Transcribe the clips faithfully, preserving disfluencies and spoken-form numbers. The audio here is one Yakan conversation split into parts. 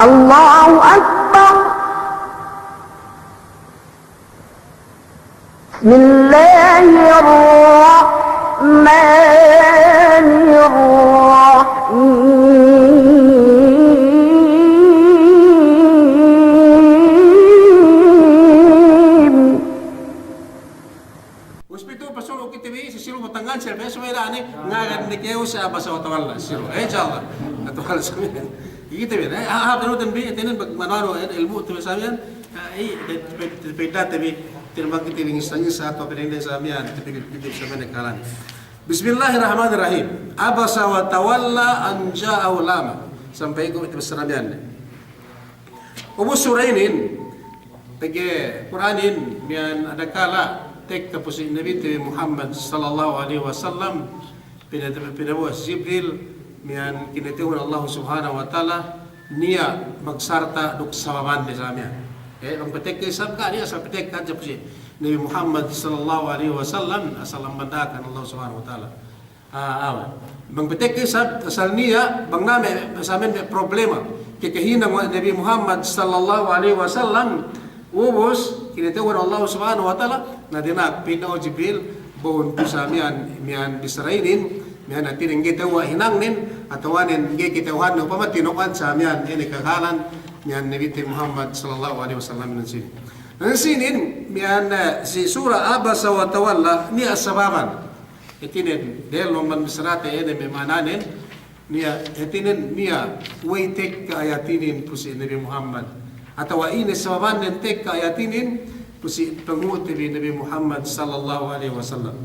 الله أكبر. بسم الله الرحمن الرحيم. Ubus pitu pasuru' kite bi, si siru batangan, si albe, subey da'ane, ngagan dikew si abasa wa tawalla, siru. Eh, insya Allah. Atawalla subey. Kite bi, eh, ah, ah, penutan bi, tinen bag-, manu-anu, eh, ilmu' te bi samiyan, eh, i, de-, de-, de-, peda te bi, tinen bang kite bi ngisa-ngisa atawa peda samiyan, te bi, te bi samiyan kalan. Bismillahirrahmanirrahim. Abasa wa tawalla an ja'ahul a'ma. Sampay ku te bi samiyan. Ubus sura inin, pegge' Kur'anin, miya'an adakala tekka pu si Nabite bi Muhammad sallallahu alaihi wasallam, pina-, pinabuwas Jibril, miya'an kinata'uhan Allah Subhanahu wa Ta'ala, niya' magsarta' duk sababan de samiyan. Eh, bang patekka isab ga' niya' asal patekka hadja pu si Nabi Muhammad sallallahu alaihi wasallam, asal amban da'akan Allah Subhanahu wa Ta'ala. Ah, awa. Bang patekka isab, asal niya', bang na me', samiyan me' problema. Kakahinang we' Nabi Muhammad sallallahu alaihi wasallam, ubus, kinata'uhan Allah Subhanahu wa Ta'ala, na dina'ak pa'in, "O Jibril, ba'un ku samiyan, miya'an bissara inin, miya'an hātinen ga'i ta'u hinangnen, atawanen ga'i kata'uhanne upama tino'an samiyan, ine kahālan, miya'an Nabite Muhammad sallallahu alaihi wasallam inin sinin." Inin sinin, miya'an, eh, si sura Abasa wa Tawalla, niya' sababan. Hātinen, diyalem amban bissarate ine me' ma'ananen, niya', hātinen, niya' we'ey tekka ayat inin pu si Nabi Muhammad. Atawa ine sababannen tekka ayat inin pu si pangu'te bi Nabi Muhammad sallallahu alaihi wasallam.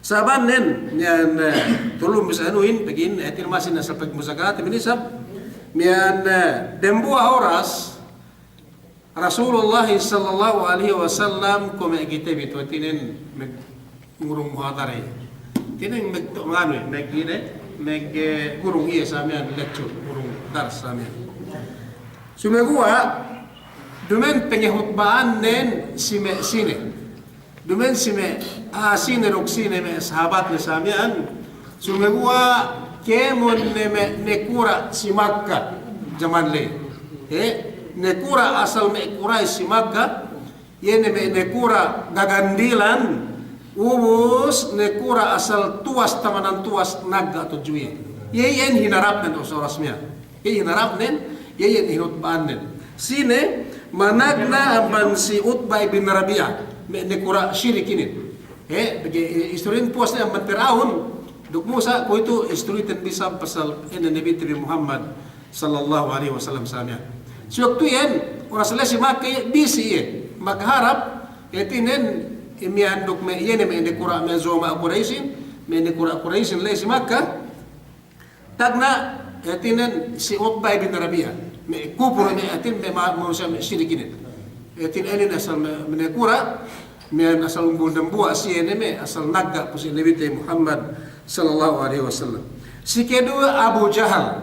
Sababannen, miya'an, eh, tulun bisa anuhin, pegge' inin, hātinen masi asal pagmuzakarate bi isab, miya'an, eh, dembuwa' oras, Rasulullah sallallahu alaihi wasallam kuwe' me' kite bi tu hātinen me' ngurung muhadara iye. Hātinen me' tu, me' anu, me' ine, me' ngurung iye samiyan lecture, ngurung dars samiyan. Sumeguwa', duma'in pangahutba'annen si me' sine. Duma'in si me', ah, sine duk sine me' sahabatne samiyan, sumeguwa' kēmon ne me' nakura' si Makka jaman ley. Eh, nakura' asal me' Kuraysi si Makka, iye ne me' nakura' gagandilan, ubus nakura' asal tuwas tamanan tuwas nagga' tudju iye. Iye, iye hinarapnen oras miya'an. Iye hinarapnen, iye, iye hinutba'annen. Sine, managna' amban si Utba ibn Rabi'a, me' nakura' sirik inin. Eh, pegge', eh, istorinen puwas ne amban Pir'aun, duk Musa, kuwe'itu istoriten bi isab pasal ine Nabite bi Muhammad sallallahu alaihi wasallam samiyan. Si waktu iyan, oras ley si Makka iye, bisi iye, magharap, hātinen, miya'an duk me' iye ne me' nakura' me' zoma' Kuraysin, me' nakura' Kuraysin ley si Makka, Tagna', hātinen si Utba ibn Rabi'a. Me' kupur, me' hātinen me' ma-, manusiya' me' sirik inin. Hātinen inin asal me', me' nakura', me' asal umbul dambuwa' siye ne me' asal nagga' pu si Nabite Muhammad sallallahu alaihi wasallam. Si keduwe Abu Jahal.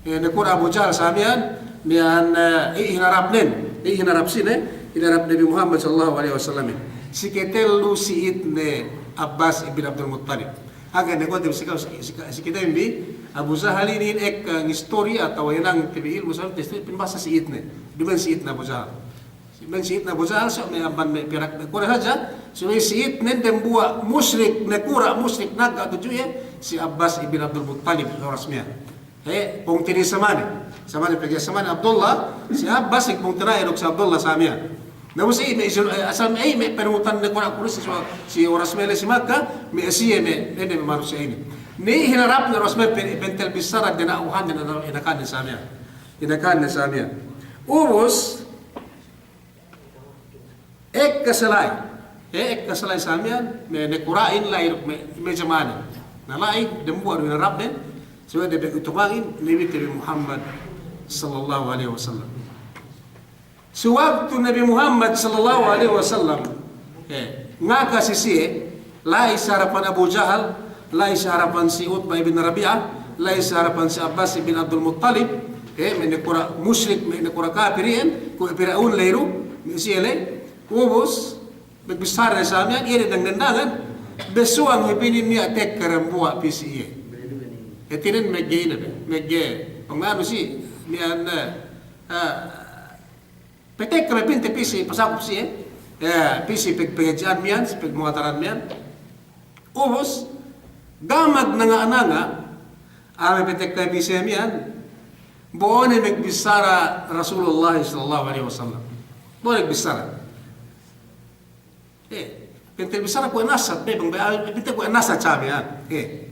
Eh, nakura' Abu Jahal samiyan, miya'an, eh, iye hinarapnen, iye hinarap sine, hinarap Nabi Muhammad sallallahu alaihi wasallam. Si ketellu si itne Abbas ibn Abdul Muttalib. Hangkan ne kuwe' te bi si ka'u si, si, si kite bi, Abu Jahal inin ekka, eh, ngistori atawa hinang te bi ilmu' sa, te bi pinbasa si itne. Duma'in si itne Abu Jahal. Duma'in si itne Abu Jahal, so me' amban me' pirak, me' Kuraysi hadja, so me' si itne dambuwa' musrik, nakura' musrik nagga' tudju iye, si Abbas ibn Abdul Muttalib, oras miya'an. Eh, pungtina'i samane. Samane pegge' samane Abdullah, si Abbas, pungtina'i duk si Abdullah samiyan. Na ubus iye me' isin, eh, asal me' iye me' panuhutan nakura' Kuraysi si, si oras me' ley si Makka, me' siye me', me' ne me' manusiya' inin. Ni hinarapne oras me' pe-, pentel bissara dina'uhan ne, inakannen samiyan. Inakannen samiyan. Ubus, ekka si la'i. Eh, ekka si la'i samiyan, me' nakura'in la'i duk me', me' jamanen. Na la'i, dambuwa' du hinarapnen, subey de be' utumangin, Nabite bi Muhammad sallallahu alaihi wasallam. Si waktu Nabi Muhammad sallallahu alaihi wasallam, eh, ngaka si siye, la'i si harapan Abu Jahal, la'i si harapan si Utba ibn Rabi'a, la'i si harapan si Abbas ibn Abdul Muttalib, eh, me' nakura' musrik, me' nakura' kapir iyan, kuwe' Pir'aun ley du, me' siye ley, ubus, magbissara ne samiyan, iye ne dang-dangan, bessuwang hep inin niya' tekka dambuwa' pī si iye. Hātinen megge ine be, megge panganu si, Miya'an, eh, eh, petek kami pinte pī si, pasakup si, eh, eh, pī si pag-, pangadji'an miya'an, si pagmuhadaran miya'an. Ubus, ga' magnanga'-nanga', ame petek kami pī si miya'an, bo'o ne magbissara Rasulullah sallallahu alaihi wasallam. Bo'o ne magbissara. Eh, pinte bissara kuwe' nasat, be, bang, be, ah, pinte kuwe' nasat sa miya'an. Eh,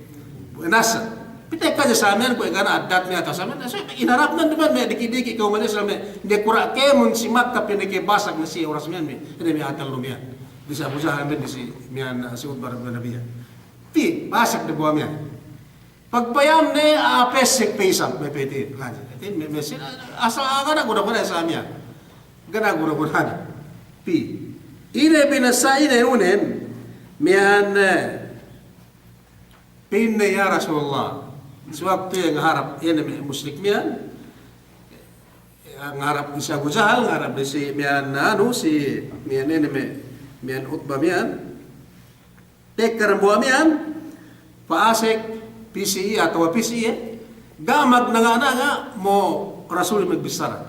kuwe' nasat. Pinte hadja sa miya'an, kuwe' ga' ne addatne atawa sa miya'an. So, hinarapnen duma'in me' diki'-diki' kawman Islam me', nakura' kēmon si Makka, pinakabasag ne si oras miya'an me', ine me' a'a tellu miya'an. Disi Abu Jahal me', disi miya'an, si Utbah bin Rabi'ah. Pī, basag dambuwa' miya'an. Pagpayamne, a'a pessek pe isab, me' pete. Ati, me', me' si, asal, ah, ga' ne guna-guna sa miya'an. Ga' ne guna-guna. Pī. Ine binasa ine unen, miya'an, eh, pa'inne, "Ya Rasulullah." Si waktu iye ngaharap, iye ne me' musrik miya'an, eh, ngaharap si Abu Jahal, ngaharap si miya'an anu, si miya'an ine me', miya'an Utbah miya'an. Tekka dambuwa' miya'an, pa'asek pī si iye atawa pī si iye, ga' magnanga'-nanga' mo' Rasul magbissara.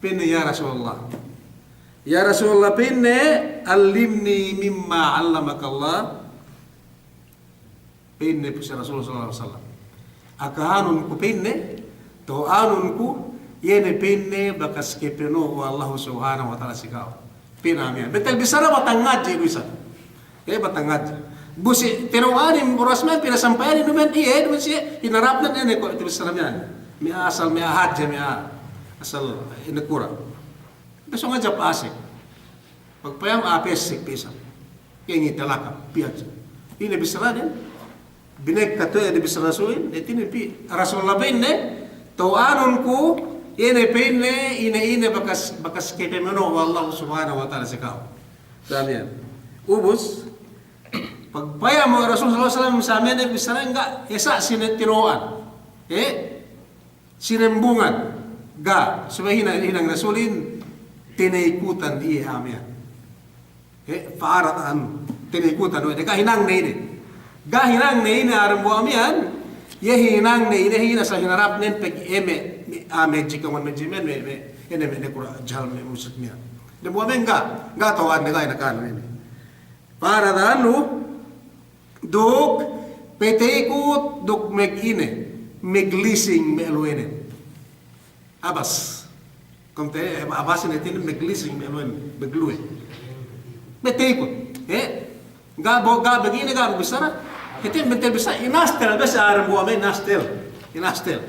Pa'inne, "Ya Rasulullah. Ya Rasulullah," pa'inne, "'allimni mimma 'allamakallah." Pa'inne pu si Rasul sallallahu alaihi wasallam. Akahanun ku pa'inne, to'anun ku, iye ne pa'inne bakas kapano'o we' Allahu Subhanahu wa Ta'ala si ka'u. Pa'inne miya'an. Bentel bissara batang ngadji' du isab. Eh, batang ngadji'. Bu si tino'anin oras miya'an pinasampayanin duma'in, iye, duma'in siye, hinarapnen ine ko' tabissara miya'an. Me' asal, me' hadje, me' asal, ine kura'. Besok ngadji' pa'asek. Pagpayam a'a pessek pe isab. Iye ngi' talaka, pī hadja. Ine bissaranen, binekka tu iye bissara Rasulin, hātinen pī, Rasulullah pa'inne, to'anun ku, iye ne pa'inne, ine-ine bakas, bakas kapamano'o we' Allah Subhanahu wa Ta'ala si ka'u. Sa miya'an. Ubus, pagpayam we' Rasul sallallahu alaihi wasallam sa miya'an bissaranen ga', esa' sine tino'an. Eh? Sinambungan, ga', subey hina-, hinang Rasulin, tinaykutan iye a'a miya'an. Eh, fa'arada anhu, tinaykutan, we' de ga' hinangne ine. Ga' hinangne ine a'a dambuwa' miya'an, iye hinangne ine hina sa hinarapnen pegge' me', me', a'a me' jika man me' jimen, me', me', ine me' nakura' jahal me' musrik miya'an. Dambuwa' miya'an ga', ga' to'anne ga' inakahanne ine. Fa'arada anhu, duk pataykut, duk magine, maglising me' luwenen. Abas. Ka'am te, eh, abas ine hātinen maglising me' luwenen, magluwe. Pataykut, eh? Ga' bo-, ga' magine, ga' bissara. Hātinen bentel bissara, inastel, bes a'a dambuwa' me' inastel. Inastel.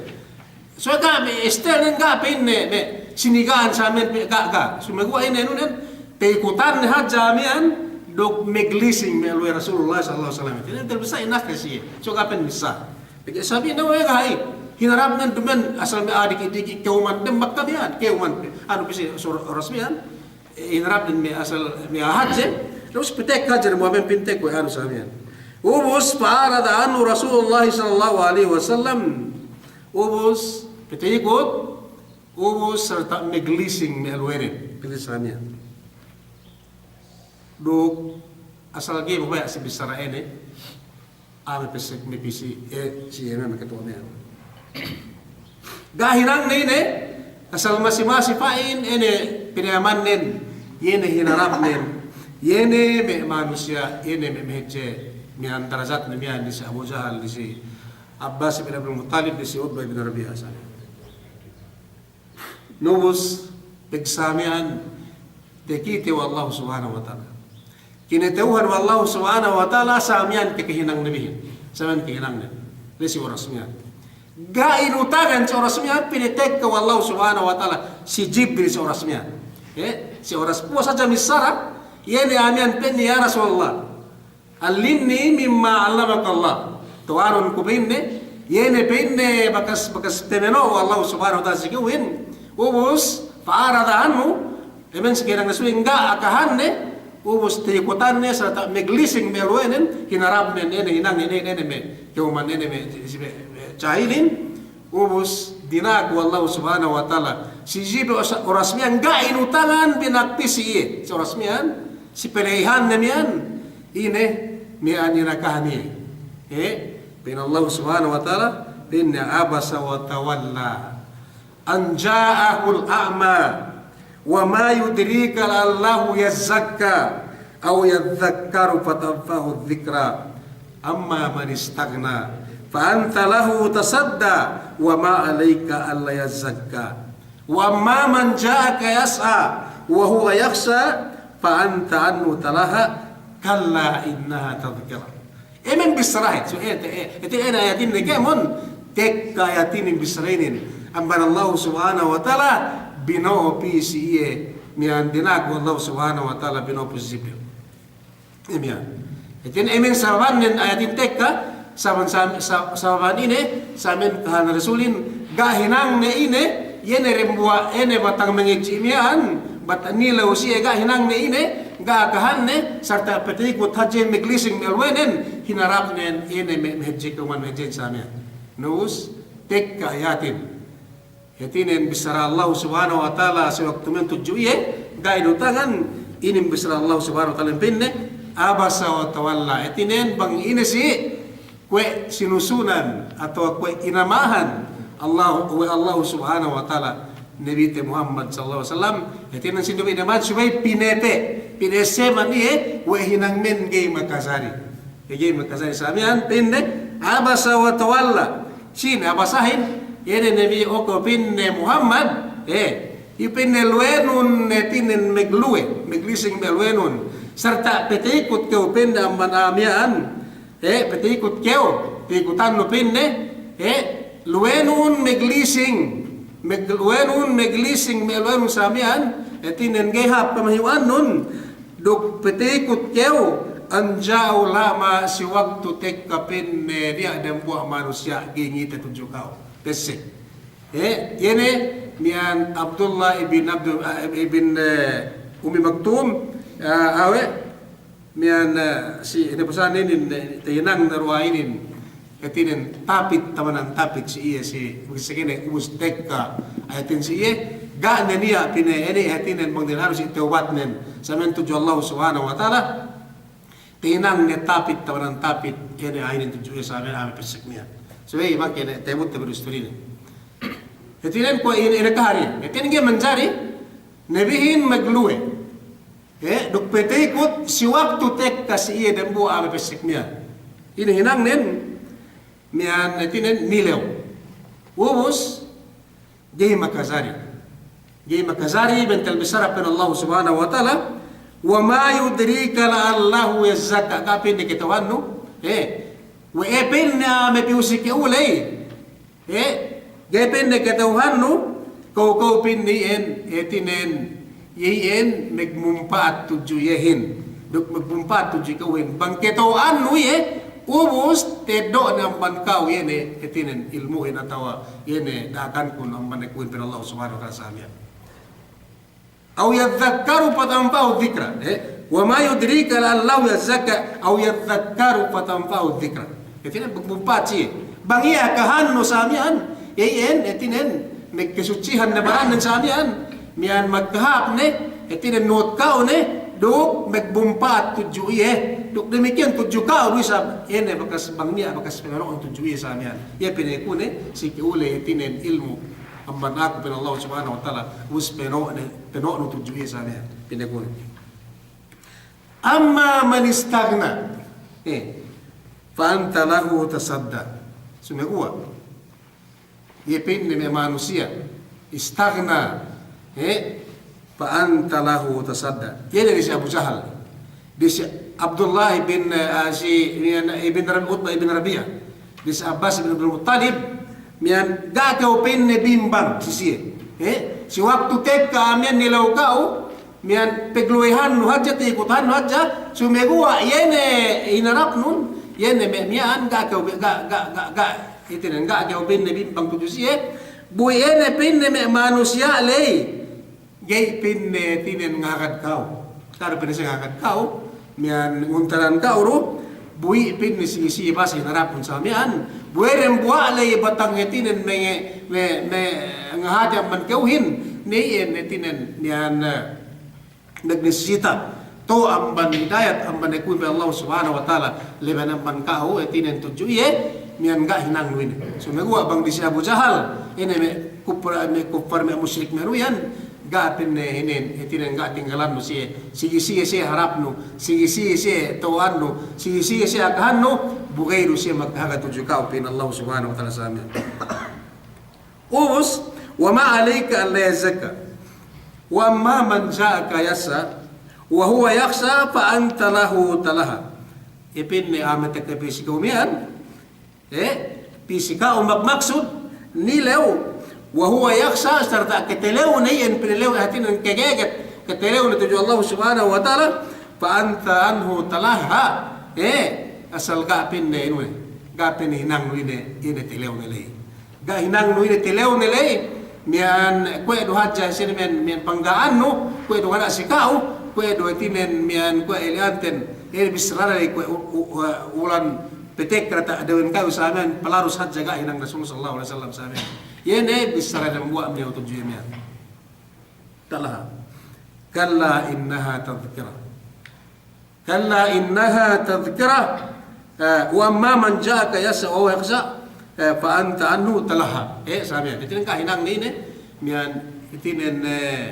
So ga' me' istelnen ga' pa'inne, me' siniga'an sa miya'an pe ga', ga'. Sumeguwa' ine nunen, taykutanne hadja miya'an, duk maglising me' luwe Rasulullah sallallahu alaihi wasallam. Ine terbisa inastel siye. So ga' pa'in missā. Pegge' sabab ine we' ga'i. Hinarapnen duma'in asal me' a'a diki'-diki' kawman dem Makka miya'an, kawman pe. Anu pī si oras miya'an. Hinarapnen me' asal me' hadje, ubus patekka hadje dambuwa' miya'an pinte kuwe' anu sa miya'an. Ubus fa'arada anhu Rasulullah sallallahu alaihi wasallam. Ubus pataykut, ubus sarta' maglising me' luwenen. Pinte sa miya'an. Duk asal ga'i mabaya' si bissara ine. A'a me' pessek me' pī si, eh, si iye me' makatuwa' miya'an. Ga' hinangne ine, asal masi-masi pa'in ine pinayamannen, iye ne hinarapnen, iye ne me' manusiya', iye ne me' mahadje, miya'an darajatne miya'an disi Abu Jahal, disi Abbas bin Abdul Muttalib, disi Utbah bin Rabi'ah sa. Ubus, pegge' sa miya'an, takite we' Allah Subhanahu wa Ta'ala. Kinata'uhan we' Allah Subhanahu wa Ta'ala, sa miya'an kakahinang nabihin. Sa miya'an kahinang nabihin. La'i si oras miya'an. Ga' inutangan si oras miya'an, pinatekka we' Allah Subhanahu wa Ta'ala. Si Jibril si oras miya'an. Eh, si oras puwas hadja missara, iye ne a'a miya'an pa'inne, "Ya Rasulullah. Allimni mimma 'allamakallah." To'anun ku pa'inne, iye ne pa'inne bakas, bakas tamano'o we' Allah Subhanahu wa Ta'ala si ka'uhin. Ubus, fa'arada anhu, emen si kahinang Rasulin ga' akahanne, ubus taykutanne, sarta' maglising me' luwenen, hinarapnen, ine hinangne, ine, ine me', kawman ine me', si me', me' jahilin, Ubus, dina'ak we' Allah Subhanahu wa Ta'ala. Si Jibril oras, oras miya'an ga' inutangan binakti si iye. Si oras miya'an, si pala'ihanne miya'an, ine miya'an inakahan iye. Eh, pa'in Allah Subhanahu wa Ta'ala, pa'inne, "Abasa wa tawalla." أن جاءه الأعمى وما يدريك لعله يزكى أو يذكر فتنفعه الذكرى أما من استغنى فأنت له تصدى وما عليك ألا يزكى وأما من جاءك يسعى وهو يخشى فأنت عنه تلهى كلا إنها تذكرة. Emen bissarahin, so, e, e, ite ena ayatin ne kemon, tekka ayatin bissarahin. Amban Allah Subhanahu wa Ta'ala, bino'o pī si iye, miya'an dina'ak Allah Subhanahu wa Ta'ala, bino'o pī si Jibril. Miya'an. Itin emen sababannen ayatin tekka, saban, sa-, sa-, sababan ine, samen kahan Rasulin, ga' hinangne ine, iye ne dembuwa' ine batang mangedji' miya'an, bat nilew si iye ga' hinangne ine, ga' kahanne, sarta' patikut hadje maglising me' luwenen, hinarapnen ine me', mahadje ka'uman mahadje sa miya'an. Nus, tekka ayatin. Hātinen bissara Allah Subhanahu wa Ta'ala si waktu miya'an tudju iye, ga'i du tangan, inin bissara Allah Subhanahu wa Ta'ala pa'inne, abasa wa tawalla. Hātinen bang ine si kuwe' sinusunan atawa kuwe' inamahan Allah, we' Allah Subhanahu wa Ta'ala, Nabite Muhammad sallallahu alaihi wasallam, hātinen si Nabi inamahan subey pinepe', pineseman iye, we' hinangnen ga'i makajari. Ga'i makajari sa miya'an, pa'inne, abasa wa tawalla. Sine abasahin, iye ne Nabi, o kew pa'inne Muhammad, e, iye pa'inne luwenun hātinen magluwe, maglising me' luwenun. Sarta' patikut kew pa'inne amban a'a miya'an, e, patikut kew, tikutannu pa'inne, e, luwenun maglising, mag-, luwenun maglising me' luwenun sa miya'an, hātinen ga'i hāp pamahiwannun, duk patikut kew, an ja'ahul a'ma si waktu tekka pa'inne niya' dembuwa' manusiya' ga'i ngite tudju ka'u. Pessek. E, iye ne miya'an Abdullah ibn Abdul, e, ibn, e, Ummi Maktum, e, awe', miya'an, e, si, ine pasahan inin, e, tahinang ne duwa inin, hātinen tapit, tamanan tapit si iye si, pessek ine ubus tekka, hātinen si iye, ga' ne niya' pa'inne ine, hātinen bang niya' harus tawbatnen, sa miya'an tudju Allah Subhanahu wa Ta'ala, tahinang ne tapit, tamanan tapit, ine inin tudju iye sa miya'an ame' pessek miya'an. So, e, make ne, tebut, tebut istorinen. Hātinen kuwe' ine, ine kahari, hātinen ga'i manjari, Nabihin magluwe. E, duk patikut si waktu tekka si iye dembuwa' ame' pessek miya'an. Ine hinangnen, miya'an hātinen nilew. Ubus, ga'i makajari. Ga'i makajari, bentel bissara pa'in Allah Subhanahu wa Ta'ala, wa ma yudrika la'allahu yazzakka, ga' pa'inne kata'uhannu, e, we' pa'inne ame' piyu si kew ley, e, ga'i pa'inne kata'uhannu, kew, kew pa'inne iyan, hātinen, iye iyan magmumpa'at tudju iyehin, duk magmumpa'at tudju ka'uhin. Bang kata'uhannu iye, ubus teddo' ne amban ka'u iye ne, hātinen, ilmu'in atawa iye ne da'akankun amban ne kuhin pa'in Allah Subhanahu wa Ta'ala sa miya'an. Aw yadhakkaru fatanfa'ahu dhikra. E, wa ma yudrika la'allahu yazzakka, aw yadhakkaru fatanfa'ahu dhikra. Hātinen magmumpa'at si iye. Bang iye akahannu sa miya'an, iye iyan, hātinen, magkasuchihan ne barannen sa miya'an, miya'an magkahāp ne, hātinen nuhut ka'u ne, duk magmumpa'at tudju iye, duk damikkiyan tudju ka'u du isab, iye ne bakas bang niya' bakas pangano'un tudju iye sa miya'an. Iye pinekune, si kew ley hātinen ilmu'. Amban aku pa'in Allah Subhanahu wa Ta'ala, ubus peno' ne, peno'nu tudju iye sa miya'an, pinekune. Amma man istaghna, e, fa anta lahu tasadda. Sumeguwa' iye pa'inne me' manusiya' istaghna, e, fa anta lahu tasadda. Iye ne disi Abu Jahal. Disi Abdullah ibn, e, si, ibn Rabi-, Utbah ibn Rabi'ah. Disi Abbas ibn Abdul Muttalib, miya'an ga' kew pa'inne bimbang si siye. E, si waktu tekka miya'an nilew ka'u, miya'an pagluwehannu hadja, tikutannu hadja, sumeguwa' iye ne hinarapnun, iye ne me' miya'an ga' kew, ga', ga', ga', ga', hātinen ga' kew pa'inne bimbang tudju siye, bu iye ne pa'inne me' manusiya' ley, ga'i pa'inne hātinen ngahagad ka'u. Taru pa'inne siye ngahagad ka'u, miya'an nguntanan ka'u du, bu iye pa'inne si, si basa hinarapnun sa miya'an, bu iye dembuwa' ley batang hātinen me', me', me' ngahadja amban ka'uhin, ne iyan hātinen miya'an, e, nagnesesita, to amban hidayat, amban ne kuwe' Allah Subhanahu wa Ta'ala, leben amban ka'u, hātinen tudju iye, miya'an ga' hinangnu ine. Sumeguwa' bang disi Abu Jahal, ine me' kuffar me', kuffar me' musrik me' anu iyan, ga' pa'inne inin, hātinen ga' tinggalannu siye, sigi-sigi siye harapnu, sigi-sigi siye to'annu, sigi-sigi siye akahannu, bu ga'i du siye makahagad tudju ka'u pa'in Allah Subhanahu wa Ta'ala samiyan. Ubus, wa ma alayka alla yazzakka. Wa amma man ja'aka yas'a, wa huwa yakhsha, fa anta anhu talaha. Iye pa'inne a'a me' takka pī si ka'u miya'an, eh, pī si ka'u magmaksud, nilew, wa huwa yakhsha, sarta' katalew ne iyan, pa'inne lew, hātinen kageget, katalew ne tudju Allah Subhanahu wa Ta'ala, fa anta anhu talaha, eh, asal ga' pa'inne ine, ga' pa'inne hinangnu ine, ine talew ne ley. Ga' hinangnu ine talew ne ley, miya'an kuwe' du hadja sine miya'an, miya'an pangga'annu, kuwe' du ga' niya' si ka'u, kuwe' du hātinen miya'an kuwe' ili'anten, ine bissarane ley kuwe' u-, u-, u-, ulan petek rata' dewen ka'u samiyan, palarus hadja ga' hinang Rasul sallallahu alaihi wasallam samiyan. Iye ne bissara dambuwa' miya'an tudju iye miya'an. Talaha. Kalla innaha tadhkira. Kalla innaha tadhkira, eh, wa amma man ja'aka yas'a wa huwa yakhsha, eh, fa anta anhu talaha. Eh, samiyan. Hātinen ga' hinang ne ine, miya'an, hātinen, eh,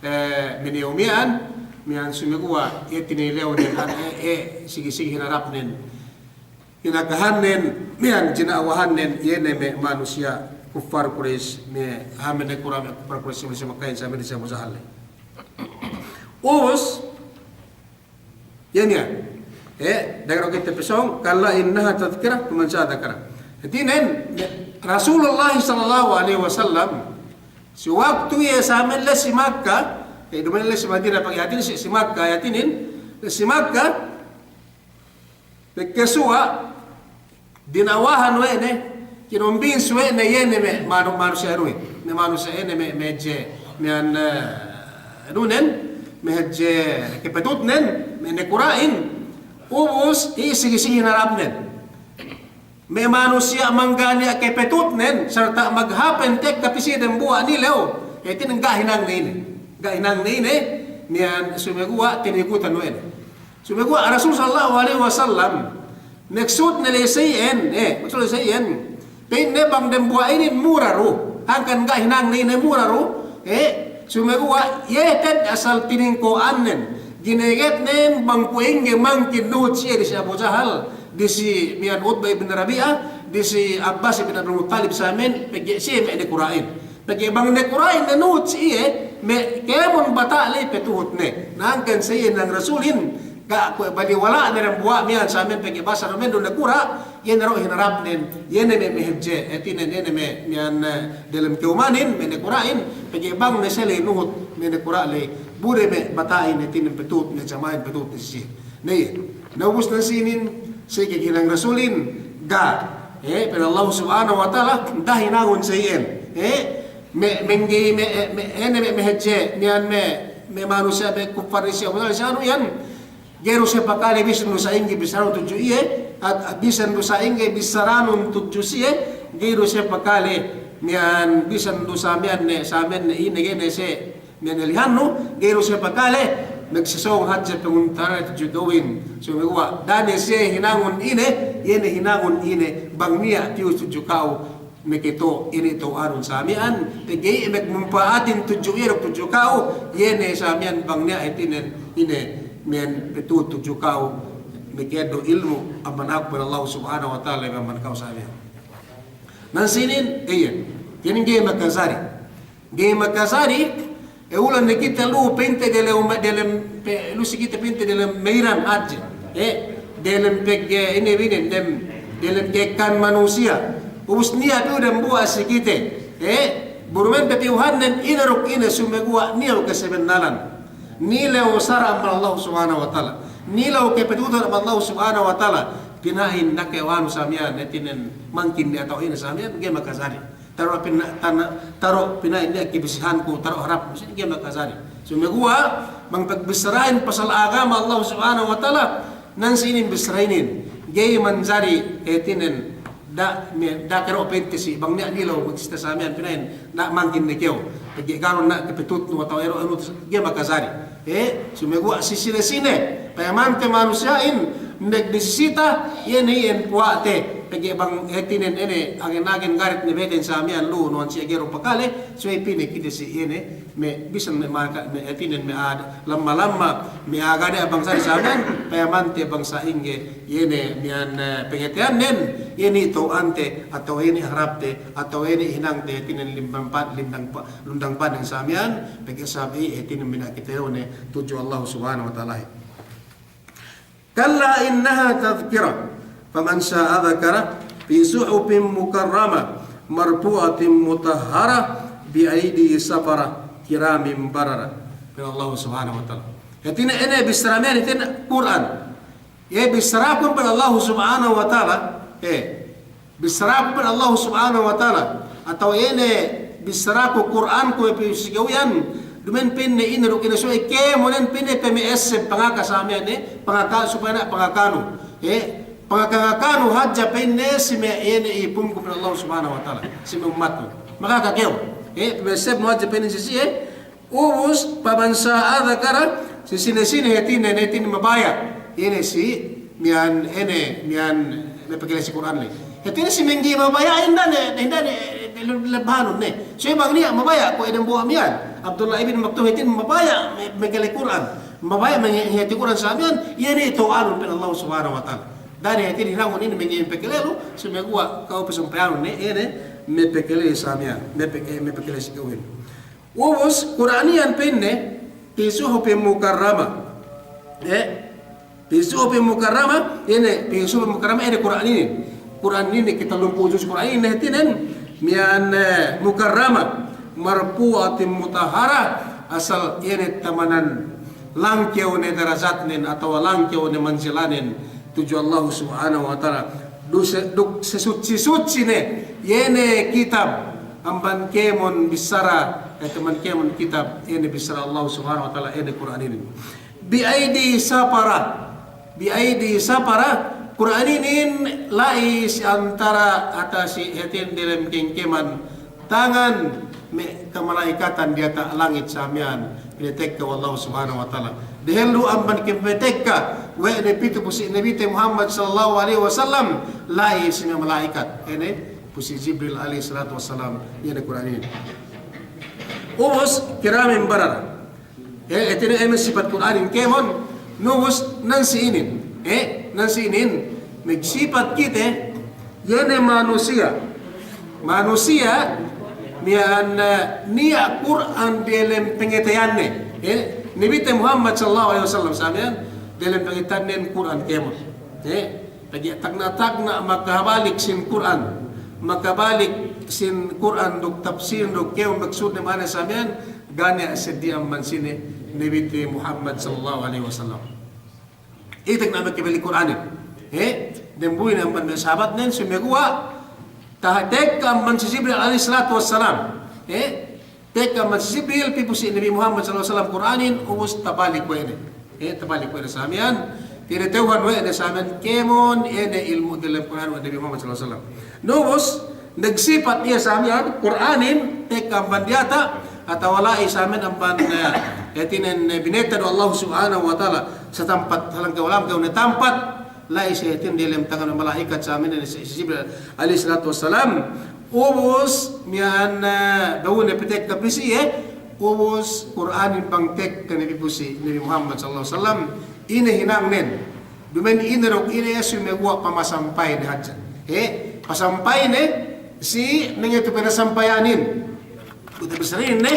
eh, miya'an, miya'an sumeguwa', iye tinilew ne, eh, eh, sigi-sigi hinarapnen. Inakahannen, miya'an jina'wahannen, iye ne me' manusiya' kuffar Quraysh, me' a'a me' nakura' me' kuffar Quraysh, me' si Makkahin, samiyan si Abu Jahal. Ubus, iye miya'an. Eh, dagro' kite pe sōng, kalla innaha tadhkira, faman sha'a dhakara. Hātinen, Rasulullah sallallahu alaihi wasallam, si waktu iye samiyan la'i si Makka, eh, duma'in la'i si Madina, pagge' hātinen si, si Makka, hātinen, la'i si Makka, pagkasuwa', dina'wahan we' ne, kinombins we' ne iye ne me' manu-, manusiya' anu, me' manusiya' ine me', me' hadje, miya'an, eh, anunen, me' hadje kapatutnen, me' nakura'in, ubus, iye sigi-sigi hinarapnen. Me' manusiya' mangga' niya' kapatutnen, sarta' maghapen tekka pī si dambuwa' nilew, hātinen ga' hinang ne ine. Ga' hinang ne ine, miya'an sumeguwa' tinigutan we' ne. Sumeguwa' Rasul sallallahu alaihi wasallam, maksudne la'i sa iyan, eh, maksudne la'i sa iyan, pa'inne bang dambuwa' inin mura du, hangkan ga' hinang ne ine mura du, eh, sumeguwa' iye te'ed asal tiningko'annen, ginegetnen bang kuwe' ingge mangkin nuhut si iye disi Abu Jahal, disi miya'an Utbah ibn Rabi'ah, disi Abbas ibn Abdul Muttalib samiyan, pegge' siye me' nakura'in. Pegge' bang nakura'in ne nuhut si iye, me' kēmon bata' ley patuhutne. Na hangkan sa iye hinang Rasulin, ga' kuwe' baliwala' ne dambuwa' miya'an samiyan pegge' basa duma'in du nakura', iye ne du hinarapnen, iye ne me', me' hadje, hātinen iye ne me' miya'an, eh, dalem kēmonin, me' nakura'in, pegge' bang ne siye ley nuhut, me' nakura' ley, bu du me' bata'in hātinen patuhut, me' jama'in patuhut ne si iye. Na iye, na ubus nan sinin, si kehinang Rasulin, ga'. Eh, pa'in Allah Subhanahu wa Ta'ala, da'a hinangun sa iyan. Eh, me', mengge, me', eh, me', ine me', me' hadje, miya'an me', me' manusiya', me' kuffar disi Abu Jahal, si anu iyan, ga'i du siye pakale bisan du sa'ingge bissaranun tudju iye, at-, bisan du sa'ingge bissaranun tudju siye, ga'i du siye pakale, miya'an bisan du samiyan ne, samiyan ne ine ga'i ne siye, me' nelihannu, ga'i du siye pakale, magsasōng hadja panguntarane tudju ka'uhin. Sumeguwa', da'a ne siye hinangun ine, iye ne hinangun ine, bang niya' tiyus tudju ka'u, makito' ine to'anun samiyan, pegge' iye magmumpa'atin tudju iye duk tudju ka'u, iye ne samiyan bang niya' hātinen, ine, miya'an patuhut tudju ka'u, maka'eddo' ilmu', amban aku pa'in Allah Subhanahu wa Ta'ala, amban ka'u samiyan. Nan sinin, iye, hātinen ga'i makajari. Ga'i makajari, eh, ulan ne kite lu'u pa'inte delem, delem, pe-, lu'u si kite pa'inte delem meiran hadje. Eh, delem pegge' ine binen, dem, delem ka'ekkahan manusiya'. Ubus niya' piyu dambuwa' si kite. Eh, bu duma'in pe piyuhannen ine duk ine sumeguwa' nilew kasabennalan. Nilew sara' amban Allah Subhanahu wa Ta'ala. Nilew kapatuhutan amban Allah Subhanahu wa Ta'ala. Pina'in nake wanu samiyan, hātinen mangkin ne atawa ine samiyan, ga'i makajari. Taro' pina-, tana-, taro' pina'in niya' kabisihanku, taro' harapku, sinin ga'i makajari. Sumeguwa', bang pagbissarahin pasal agama Allah Subhanahu wa Ta'ala, nan sinin bissarahin, ga'i manjari, hātinen, da'a, me-, da'a kew du pa'inte si, bang niya' nilew, magsista samiyan pina'in, da'a mangkin ne kew. Pegge' ga' du niya' kapatutnu atawa ero' anu, ga'i makajari. Eh, sumeguwa' si sine-sine, payamante manusiya'in, magbisita, iye ne iyan puwa'te, Pegge' bang hātinen ine, agen-agen garit ne beten sa miya'an lu, nuwan si ege ru pakale, subey pī ne kite si ine, me' bisan me' maka, me' hātinen me' a'a lamma-lamma, me' a'a gade' bangsa sa miya'an, payamante bang sa'ingge, iye ne miya'an, eh, pangateyannen, iye ne tolo'ante, atawa iye ne harapte, atawa iye ne hinangte, hātinen lindang pa-, lindang pa-, lindang pandang sa miya'an, pegge' sabab iye hātinen me' a'a kite lu ne, tudju Allah Subhanahu wa Ta'ala. كلا إنها تذكرة فمن شاء ذكره في صحف مكرمة مرفوعة مطهرة بأيدي سفرة كرام بررة. Pa'in Allah Subhanahu wa Ta'ala. Hātinen ine bissara miya'an hātinen Kur'an. Iye bissaraku pa'in Allah Subhanahu wa Ta'ala. Eh, bissaraku pa'in Allah Subhanahu wa Ta'ala, atawa ine bissaraku Kur'anku me' pī si kew iyan, duma'in pa'inne ine duk ine subey kēmonen pa'inne pe me' esseb pangaka sa miya'an, eh, pangaka, supaya na' pangakanu, eh, pangaka-ngakanu hadja pa'inne si me' ine ipumku pa'in Allah Subhanahu wa Ta'ala, si me' ummatku. Mangaka kew, eh, pe me' essebnu hadja pa'inne si siye, eh, Ubus, فمن شاء ذكره, si sine-sine hātinen, hātinen mabaya'. Ine si, miya'an, ine, miya'an, me' pakale si Kur'an le. Hātinen si mangga'i mabaya', hinda' ne, hinda' ne, le-, lebbahanun ne. So, bang niya' mabaya', kuwe' dambuwa' miya'an. Abdullah ibn Maktum hātinen mabaya', me', me' pakale Kur'an. Mabaya', me', hāti Kur'an sa miya'an, iye ne tolo'anun pa'in Allah Subhanahu wa Ta'ala. Da'a ne hātinen hinangun ine mangga'i me' pakale lu, sumeguwa' ka'u pasampayanun ne, ine, me' pakale sa miya'an, me' pake-, me' pakale si ka'uhin. Ubus, Kur'an iyan pa'inne, في صحف مكرمة. Eh, في صحف مكرمة, ine, في صحف مكرمة, ine Kur'an inin. Kur'an inin, kite lumpū juz Kur'an inin, hātinen, miya'an, eh, مكرمة, مرفوعة مطهرة, asal ine tamanan langkew ne darajatnen, atawa langkew ne manzilanen, tudju Allah Subhanahu wa Ta'ala. Duk se-, duk sesutsi-sutsi ne, iye ne kitab, amban kēmon bissara, eh, taman kēmon kitab, iye ne bissara Allah Subhanahu wa Ta'ala, iye ne Kur'an inin. بأيدي سفرة, بأيدي سفرة, Kur'an inin la'i si antara ata si hātinen delem kengkeman tangan me' kamalaikatan diyata' langit sa miya'an, pinatekka we' Allah Subhanahu wa Ta'ala. Dehellu amban ke pinatekka we' ne pitu pu si Nabite Muhammad sallallahu alaihi wasallam, la'i si me' malaikat. Ine pu si Jibril alaihi salatu wassalam, iye ne Kur'an inin. Ubus, كرام بررة. Eh, hātinen ine sipat Kur'anin kēmon, ubus nan si inin. Eh, nan si inin, magsipat kite, iye ne manusiya'. Manusiya', miya'an, eh, niya' Kur'an delem pangateyanne. Eh, Nabite Muhammad sallallahu alaihi wasallam sa miya'an, delem pangateyanne Kur'an kēmon. Eh, Pegge' tagna'-tagna' makabalik sin Kur'an, makabalik sin Kur'an duk tafsir duk kew maksudne ma'ane sa miya'an, ga' niya' seddili amban sine Nabite Muhammad sallallahu alaihi wasallam. Iye tagna' makabalik Kur'anin. He? Dembuwa' ne amban me' sahabatnen, sumeguwa' taha tekka amban si Jibril alaihi salatu wassalam. He? Tekka amban si Jibril, pī pu si Nabi Muhammad sallallahu alaihi wasallam Kur'anin, ubus tabalik we' ne. Eh, tabalik we' ne sa miya'an, tinatewhan we' ne sa miya'an, kēmon ine ilmu' delem Kur'an we' Nabi Muhammad sallallahu alaihi wasallam. Ubus, nagsipat iye sa miya'an, Kur'anin, tekka amban diyata', atawa la'i sa miya'an amban, eh, hātinen, eh, bineta du Allah Subhanahu wa Ta'ala, sa tampat, sa langkew-langkew ne tampat, la'i si hātinen delem tangan malaikat sa miya'an, si, si Jibril alaihi salatu wassalam, Ubus, miya'an, eh, behu ne patekka pī si iye, ubus Kur'anin bang tekka ne pī pu si Nabi Muhammad sallallahu alaihi wasallam, ine hinangnen. Duma'in ine duk ine, sumeguwa' pamasampayne hadja. He, pasampayne si mangetu pinasampayanin. Kuwe' bissarahin ne,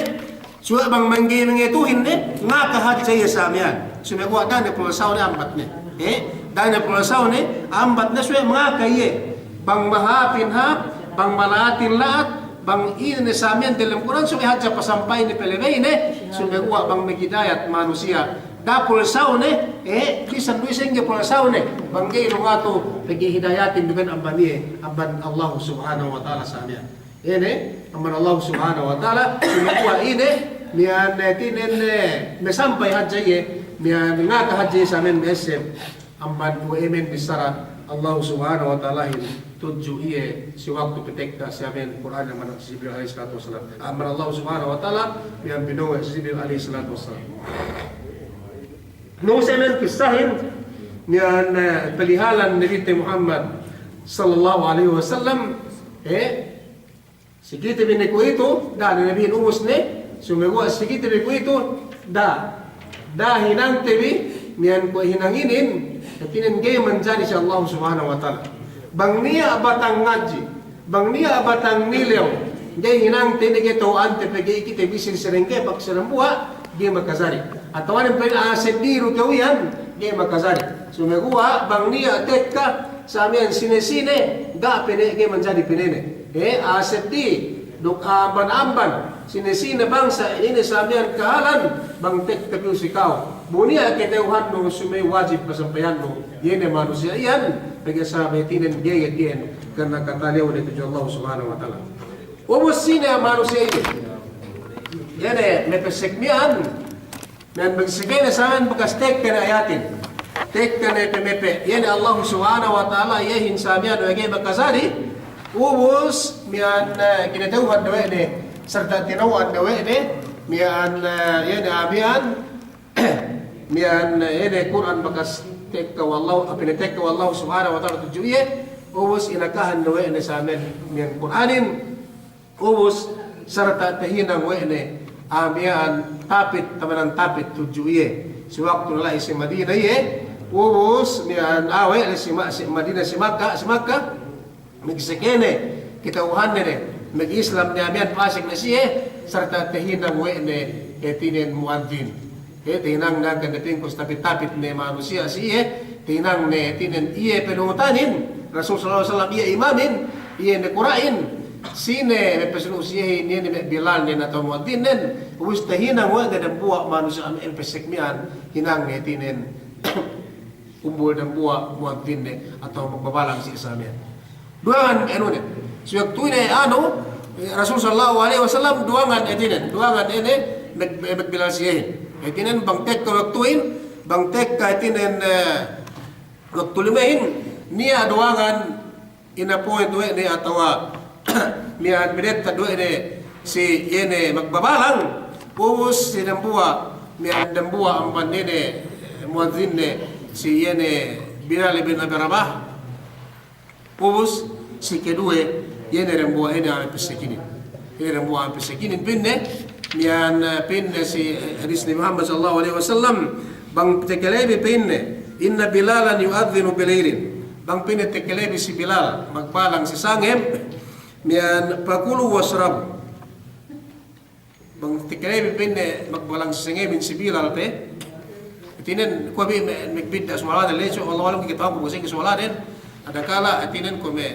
suwe' bang mangga'i mangetuhin ne, ngaka hadja iye sa miya'an. Sumeguwa' da'a ne pulasaw ne ambat ne. Eh, da'a ne pulasaw ne ambat ne, suwe' ngaka iye. Bang mahāpin hāp, bang mala'atin la'at, bang ine ne sa miya'an delem Kur'an, suwe' hadja pasampayne palabey ne, sumeguwa' bang maghidayat manusiya'. Da'a pulasaw ne, eh, bisan du isab ga'i pulasaw ne. Bang ga'i du ngatu, pegge' hidayatin du kan amban iye, amban Allah Subhanahu wa Ta'ala sa miya'an. Ine, amban Allah Subhanahu wa Ta'ala, sumeguwa' ine, miya'an, eh, hātinen, eh, masampay hadja iye, miya'an ngaka hadja iye sa miya'an ma'esseb, amban we' miya'an bissara Allah Subhanahu wa Ta'alahin tudju iye si waktu patekka si miya'an Kur'an amban si Jibril alaihi salatu wassalam. Amban Allah Subhanahu wa Ta'ala, miya'an pinowe' si Jibril alaihi salatu wassalam. Nung sa miya'an kissahin, miya'an, eh, palihalan Nabite Muhammad Sallallahu alaihi wasallam, eh, si kite bi ne kuwe'itu, da'a ne Nabihin ubus ne, sumeguwa' si kite bi kuwe'itu, da'a, da'a hinangte bi, miya'an kuwe' hinang inin, hātinen ga'i manjari si Allah Subhanahu wa Ta'ala. Bang niya' batang ngadji', bang niya' batang nilew, ga'i hinangte ne, ga'i tawu'ante pe, ga'i kite bi si, si dengkepak si dambuwa', ga'i makajari. Atawa ne pe a'a seddi du kew iyan, ga'i makajari. Sumeguwa' bang niya' tekka, sa miya'an sine-sine, ga' pe ne, ga'i manjari pe ne ne. Eh, a'a seddi, duk a'a amban-amban, sine-sine bangsa, ine sa miya'an kahalan, bang tekka piyu si ka'u. Bu niya' kata'uhannu, sumeguwa' wajib pasampayannu, iye ne manusiya' iyan, pegge' sabab hātinen ga'i, ga'i iyan, karna katalew ne tudju Allah Subhanahu wa Ta'ala. Ubus sine manusiya' inin? Iye ne mapessek miya'an, miya'an bang si kene sa miya'an bakas tekka ne ayatin. Tekka ne pe mepe'. Iye ne Allah Subhanahu wa Ta'ala, iyehin sa miya'an we' ga'i makajari. Ubus miya'an, eh, kinata'uhan ne we' ne, sarta' tinawu'an ne we' ne, miya'an, eh, iye ne, ah, miya'an, miya'an, eh, iye ne Kur'an bakas tekka we' Allah, ah, pinatekka we' Allah Subhanahu wa Ta'ala tudju iye. Ubus inakahan ne we' ne sa miya'an, miya'an Kur'anin. Ubus, sarta' tahinang we' ne, ah, miya'an tapit, tamanan tapit tudju iye. Si waktu la'i si Madina iye, ubus, miya'an, ah, we' ne si Ma-, si Madina, si Makka, si Makka, magseke ne, kata'uhanne ne, mag-Islam ne, ah, miya'an pasek ne siye, sarta' tahinang we' ne, hātinen mu'adzin. Eh, tahinang ne hangkan ne pingkus tapit-tapit ne manusiya' si iye, tahinang ne hātinen iye panuhutanin, Rasul sallallahu alaihi wasallam iye imamin, iye nakura'in, sine mapasunu' si iyehin, iye ne me' Bilal nen atawa mu'adzin nen, ubus tahinang we' ne dambuwa' manusiya' me' pessek miya'an, hinang ne hātinen umbul dambuwa' mu'adzin ne atawa magbabalang si isab miya'an. Duwangan anu ne. Si waktu ine anu, Rasul sallallahu alaihi wasallam duwangan hātinen, duwangan ine mag-, magbilal si iyehin. Hātinen bang tekka waktuhin, bang tekka hātinen, eh, waktu limehin, niya' duwangan inapoint we' ne atawa miya'an minettad we' ne si iye ne magbabalang, ubus si dambuwa', miya'an dambuwa' amban ine, eh, mu'adzin ne si iye ne Bilal ibn Abi Rabah. Ubus, si keduwe, iye ne dambuwa' ine a'a pessek inin. Iye ne dambuwa' a'a pessek inin pa'inne, miya'an, eh, pa'inne si, eh, hadis Nabi Muhammad sallallahu alaihi wasallam, bang takalebi pa'inne, "Inna Bilalan yu'adzinu bilailin." Bang pa'inne takalebi si Bilal, magbalang si sangem, miya'an, "Fakulu washrabu." Bang takalebi pa'inne magbalang si sangemin si Bilal pe. Hātinen kuwe' bi me-, magbidda' suwalanen le, so, Allahu a'lam, ga'i kata'uhanku bang sa'ingge suwalanen. Adakala hātinen kuwe' me',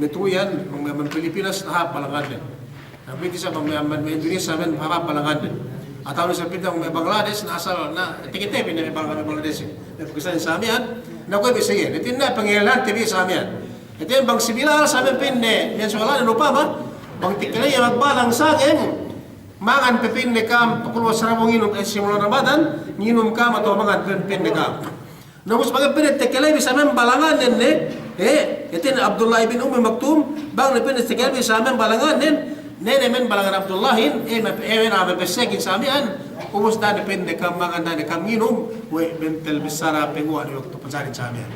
me' tu'u iyan, bang me', me' Pilipinas, na hāp balangannen. Na piti sa bang me', me', me' Indonesia men hāp balangannen. Atawa ne sa piti bang me' Bangladesh, na asal, na, takite bi ne me' Bangla-, me' Bangladesh. Na pagkasan sa miya'an, na kuwe' bi sa iyan. Hātinen pangelante bi sa miya'an. Hātinen bang si Bilal sa miya'an pa'inne, miya'an suwalanen upama, bang takalebi magbalang sangem, mangan pe pa'inne ka'am, fakulu washrabu, nginum, eh, si bulan Ramadan, nginum ka'am atawa mangan pe pa'inne ka'am. Na ubus bang pa'inne takalebi sa miya'an balangannen ne, eh, hātinen Abdullah ibn Ummi Maktum, bang ne pa'inne takalebi sa miya'an balangannen, ne ne men balangan Abdullahin, eh, me', eh, me' a'a pessek inin sa miya'an, ubus da'a ne pa'inne ka'am mangan, da'a ne ka'am nginum, we' bentel bissara paguwa' ne waktu pajarin sa miya'an.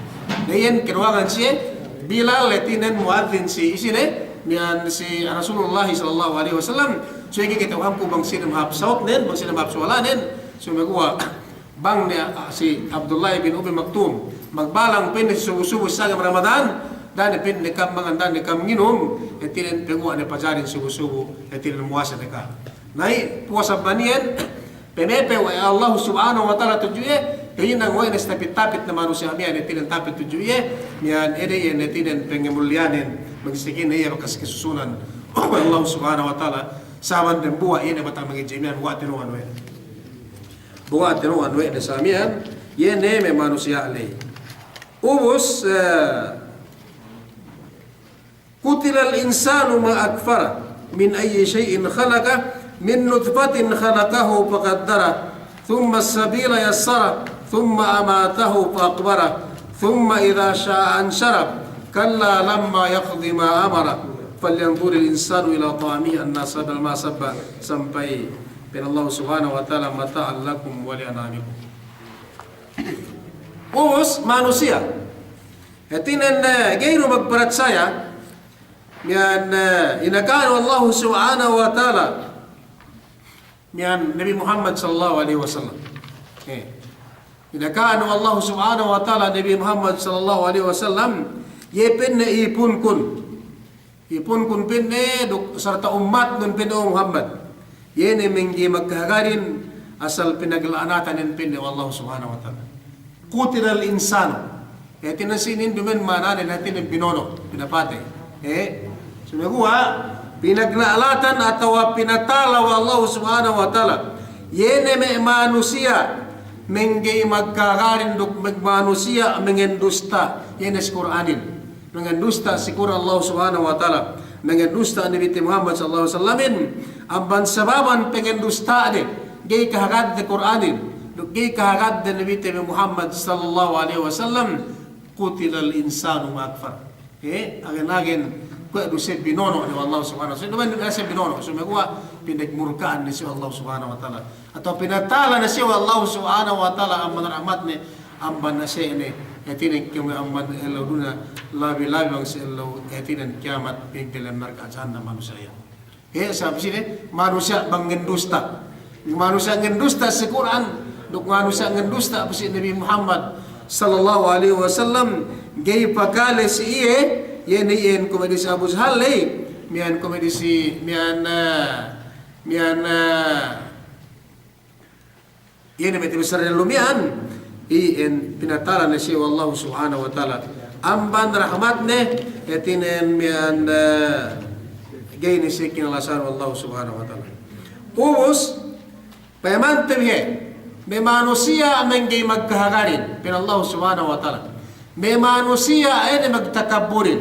Na iyan kaduwangan siye, Bilal hātinen mu'adzin si isine, miya'an si Rasulullah sallallahu alaihi wasallam, so ga'i kata'uhanku bang sine mahāp sawtnen, bang sine mahāp suwalanen, sumeguwa' bang ne, ah, si Abdullah bin Ummi Maktum, magbalang pa'inne si subu-subu si sangem Ramadan, da'a ne pa'inne ka'am mangan, da'a ne ka'am nginum, hātinen paguwa' ne pajarin subu-subu, hātinen muwasa ne ka'am. Na i' puwasa amban iyan, Pamepe' we' Allah Subhanahu wa Ta'ala tudju iye, tahinang we' ne si tapit-tapit ne manusiya' miya'an hātinen tapit tudju iye, miya'an ede iye ne hātinen pangamuliyanen, magsikin iye bakas kasusunan we' Allah Subhanahu wa Ta'ala, sabab dambuwa' iye ne batang mangadji' miya'an, buwa' tinu'uhan we' ne. Buwa' tinu'uhan we' ne sa miya'an, iye ne me' manusiya' ley. Ubus, eh, قتل الإنسان ما أكفره، من أي شيء خلقه، من نطفة خلقه فقدره، ثم السبيل يسره، ثم أماته فأقبره، ثم إذا شاء أنشره، كلا لما يقض ما أمره، فلينظر الإنسان إلى طعامه أنا صببنا الماء صبا. Sampay pa'in Allah Subhanahu wa Ta'ala, متاعا لكم ولأنعامكم. Ubus manusiya'. Hātinen, eh, ga'i du magparatsaya, miya'an, eh, inaka'an we' Allahu Subhanahu wa Ta'ala, miya'an Nabi Muhammad sallallahu alaihi wasallam. Eh. Inaka'an we' Allahu Subhanahu wa Ta'ala Nabi Muhammad sallallahu alaihi wasallam, iye pa'inne ipunkun. Ipunkun pa'inne duk sarta ummatnun pa'inne, o Muhammad. Iye ne mangga'i magkahagadin asal pinagla'natanin pa'inne we' Allahu Subhanahu wa Ta'ala. Qutilal insanu. Hātinen si inin duma'in ma'ananen hātinen binono', pinapatey. Eh, sumeguwa' pinagla'natan atawa pinatala we' Allahu Subhanahu wa Ta'ala. Iye ne me' manusiya' mangga'i magkahagadin duk me' manusiya' mangendusta'. Iye ne si Kur'anin. Mangendusta' si Kur'an Allahu Subhanahu wa Ta'ala. Mangendusta' Nabi te Muhammad sallallahu alaihi wasallamin. Amban sababan pangendusta'de, ga'i kahagadde Kur'anin, duk ga'i kahagadde Nabi te Muhammad sallallahu alaihi wasallam, qutilal insanu ma akfar. Eh, agen-agen kuwe' du siye binono' ne we' Allahu Subhanahu wa Ta'ala. Duma'in du siye binono', sumeguwa' pinagmurka'an ne siye we' Allahu Subhanahu wa Ta'ala. Atawa pinatala ne siye we' Allahu Subhanahu wa Ta'ala amban rahmatne, amban ase'ne, hātinen kēmon amban ellew dunya, labi-labi bang si ellew, hātinen kiyamat, pegdelem narka' jahannam manusiya' iyan. Eh, sabab sine, manusiya' bang ngendusta'. Manusiya' ngendusta' si Kur'an, duk manusiya' ngendusta' si Nabi Muhammad sallallahu alaihi wasallam, ga'i pakale si iye, iye ne iyan kuwe' disi Abu Jahal ley, miya'an kuwe' disi, miya'an, eh, miya'an, eh, iye ne me' tibissara lumiyan, iyan pinatala ne siye we' Allahu Subhanahu wa Ta'ala. Amban rahmatne, hātinen miya'an, eh, ga'i ne siye kinalasahan we' Allahu Subhanahu wa Ta'ala. Ubus, payamante bi he, me' manusiya' mangga'i magkahagadin, pa'in Allahu Subhanahu wa Ta'ala. Me' manusiya' ine magtakabburin,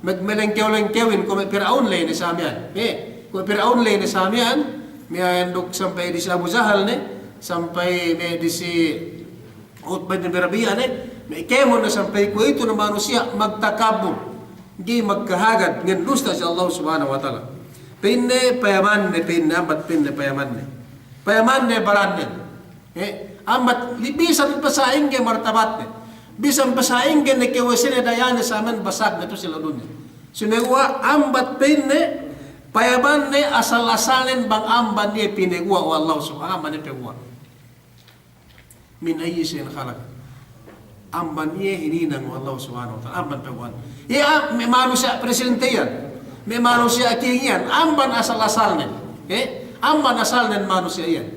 magmalengkew-lengkewin kuwe' me' Pir'aun ley ne sa miya'an. Eh, kuwe' me' Pir'aun ley ne sa miya'an, miya'an duk sampay disi Abu Jahal ne, sampay me' disi Utbah bin Rabi'a ne, me' kēmon ne sampay kuwe'itu ne manusiya' magtakabbur. Ga'i magkahagad, ngendusta' si Allahu Subhanahu wa Ta'ala. Pa'inne payamanne, pa'inne ambat, pa'inne payamanne. Payamanne barannen. Eh, ambat, li-, bisan pasa'ingge martabatne. Bisan pasa'ingge ne kawesene dayane samen basagna tu si ladunya. Sumeguwa' ambat pa'inne, payamanne asal-asalnen bang amban iye pineguwa' we' Allahu Subhanahu, amban iye peguwa'. Min ayyi shay'in khalaq. Amban iye hininang we' Allahu Subhanahu wa Ta'ala, amban peguwa'an. Iye, ah, me' manusiya' presidente iyan. Me' manusiya' king iyan, amban asal-asalnen. Eh, amban asalnen manusiya' iyan.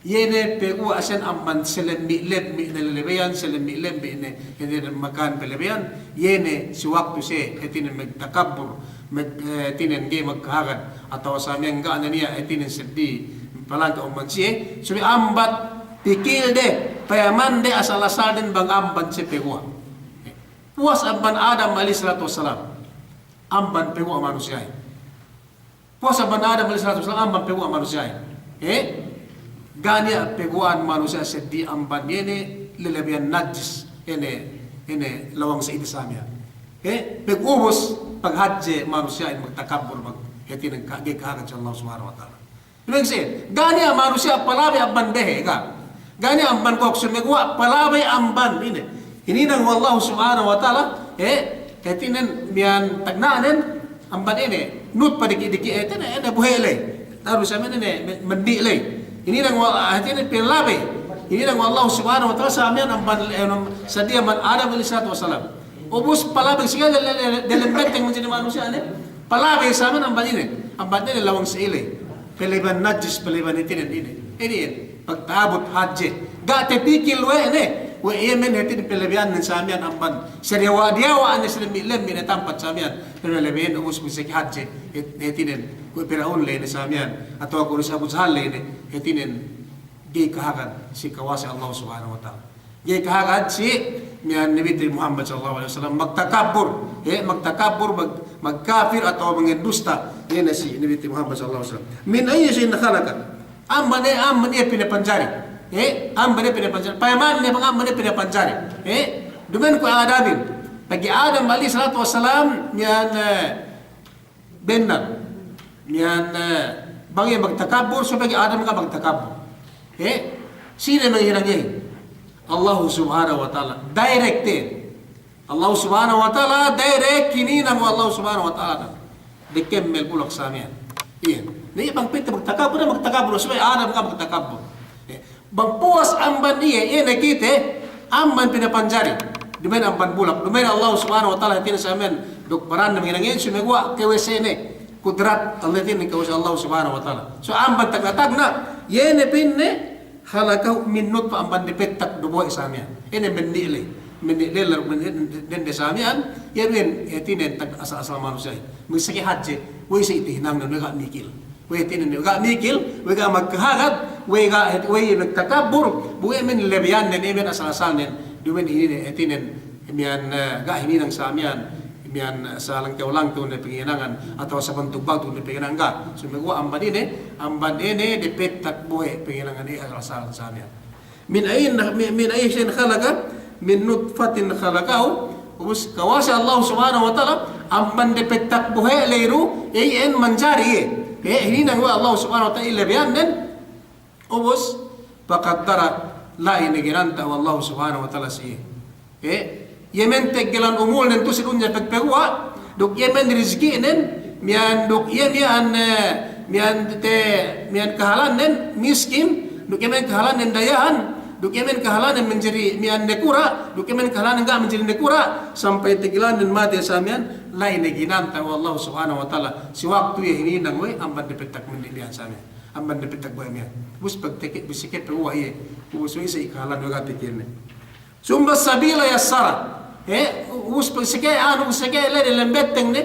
Iye ne peguwa' siyan amban salemmi'-lemmi' ne lelebeyan, salemmi'-lemmi' ne, ne, ne makan pelebeyan, iye ne si waktu siye, hātinen magtakabbur, mag-, eh, hātinen ga'i magkahagad, atawa sa miya'an ga' ne niya', hātinen seddili, palangka' umman siye, subey ambat pikilde, payamande asal-asalden bang amban siye peguwa'. Puwas amban Adam alayhis salatu wassalam, amban peguwa' manusiya'in. Puwas amban Adam alayhis salatu wassalam amban peguwa' manusiya'in. Eh? Ga' niya' peguwa'an manusiya' seddili amban iye ne lelebeyan najis, iye ne, iye ne lawang sa'ili sa miya'an. Eh? Pag ubus, paghadje manusiya'in magtakabbur, mag-, hātinen ka-, ga'i kahagad si Allah Subhanahu wa Ta'ala. Duma'in siye, ga' niya' manusiya' palabey amban behe, ga'. Ga' niya' amban kok sumeguwa' palabey amban ine. Hininang we' Allah Subhanahu wa Ta'ala, eh, hātinen miya'an tagna'nen, amban ine, nutpa diki'-diki', eh, hātinen, ine, buhe' ley. Taru sa miya'an ine, me-, mandi' ley. Hininang we', hātinen pinalabey. Hininang we' Allah Subhanahu wa Ta'ala sa miya'an amban, eh, sadiya amban Adam alayhis salatu wassalam. Ubus palabey siye le-, le-, le-, delem benteng manjari manusiya' ne. Palabey sa miya'an amban ine. Amban ine lawang sa'ili. Pelebeyan najis, pelebeyan hātinen ine. Inin, pagta'abut hadje. Ga' tapikil we' ne. We' iye men hātinen pelebeyannen sa miya'an amban. Sadiyawa'-diyawa' ne, salemmi'-lemmi' ne tampat sa miya'an. Pelebeyan ubus misaki hadje. Hāt-, hātinen. Kuwe' Pir'aun ley ne sa miya'an. Atawa kuwe' si Abu Jahal ley ne. Hātinen. Ga'i kahagad si kawasa Allah Subhanahu wa Ta'ala. Ga'i kahagad si miya'an Nabi te Muhammad sallallahu alaihi wasallam magtakabbur, eh, magtakabbur, mag-, magkapir atawa mangendusta, iye ne si Nabi te Muhammad sallallahu alaihi wasallam. Min ayyi shay'in khalaqah. Amban, eh, amban iye pinapanjari. Eh, amban iye pinapanjari. Payamanne bang amban iye pinapanjari. Eh, duma'in kuwe' Adamin. Pegge' Adam alayhis salatu wassalam, miya'an, eh, bennal. Miya'an, eh, bang iye magtakabbur, subey Adam ga' magtakabbur. Eh, sine manghinang iye? Allahu Subhanahu wa Ta'ala. Direct iye. Allah Subhanahu wa Ta'ala, direct hininang we' Allah Subhanahu wa Ta'ala. Dikemmel bulak sa miya'an. Iye. Na iye bang pa'inte magtakabbur, magtakabbur, subey Adam ga' magtakabbur. Eh, bang puwas amban iye, iye ne kite, amban pinapanjari. Duma'in amban bulak. Duma'in Allah Subhanahu wa Ta'ala, hātinen sa miya'an, duk baranne manghinang iyan, sumeguwa' kawasane, kudrat Allah, hātinen kawasa Allah Subhanahu wa Ta'ala. So amban tagna'-tagna', iye ne pa'inne, khalaqahu min nutfah, amban dipettak du bohe' sa miya'an. Ine, menni' ley. Menni' ley, lalu menni' dende sa miya'an, iye du iyan, hātinen tag asal-asal manusiya'in. Magseke hadje, we' sa ite hinangnen, we' ga' mikil. We' hātinen, we' ga' mikil, we' ga' magkahagad, we' ga', we' magtakabbur, bu iye men lebeyannen, iye men asal-asalnen, duma'in hinine, hātinen, miya'an, eh, ga' hininang sa miya'an, miya'an, eh, salangkew-langkew ne pangahinangan, atawa sabantug-bantug ne pangahinangan, ga'. Sumeguwa' amban ine, amban ine dipettak bohe' pangahinangan, eh, asal-asal sa miya'an. Min ayyin, min, min ayyi shay'in khalaqa, min nutfatin khalaqahu, ubus kawasa Allah Subhanahu wa Ta'ala, amban dipettak bohe' ley du, iyan manjari iye. Eh, hininang we' Allah Subhanahu wa Ta'ala, iye lebeyannen, ubus, faqaddara, la'i ne ginanta' we' Allah Subhanahu wa Ta'ala si iye. Eh, iye men teggelan umulnen tu'u si dunya pagpaguwa', duk iye men rizki'nen, miya'an duk iye miya'an, eh, miya'an te, miya'an kahalannen miskin, duk iye men kahalannen dayahan, duk iye men kahalannen manjari miya'an nakura', duk iye men kahalannen ga' manjari nakura', sampay teggelannen matey sa miya'an, la'i ne ginanta' we' Allah Subhanahu wa Ta'ala, si waktu iye hininang we' amban dipettak menni' miya'an sa miya'an. Amban dipettak bohe' miya'an. Ubus pagteke, bisike paguwa' iye. Ubus we' sa ikahalan we' ga' pikilne. Thumma sabila yassara. Eh, ubus seke, anu, seke ley dalem betteng ne.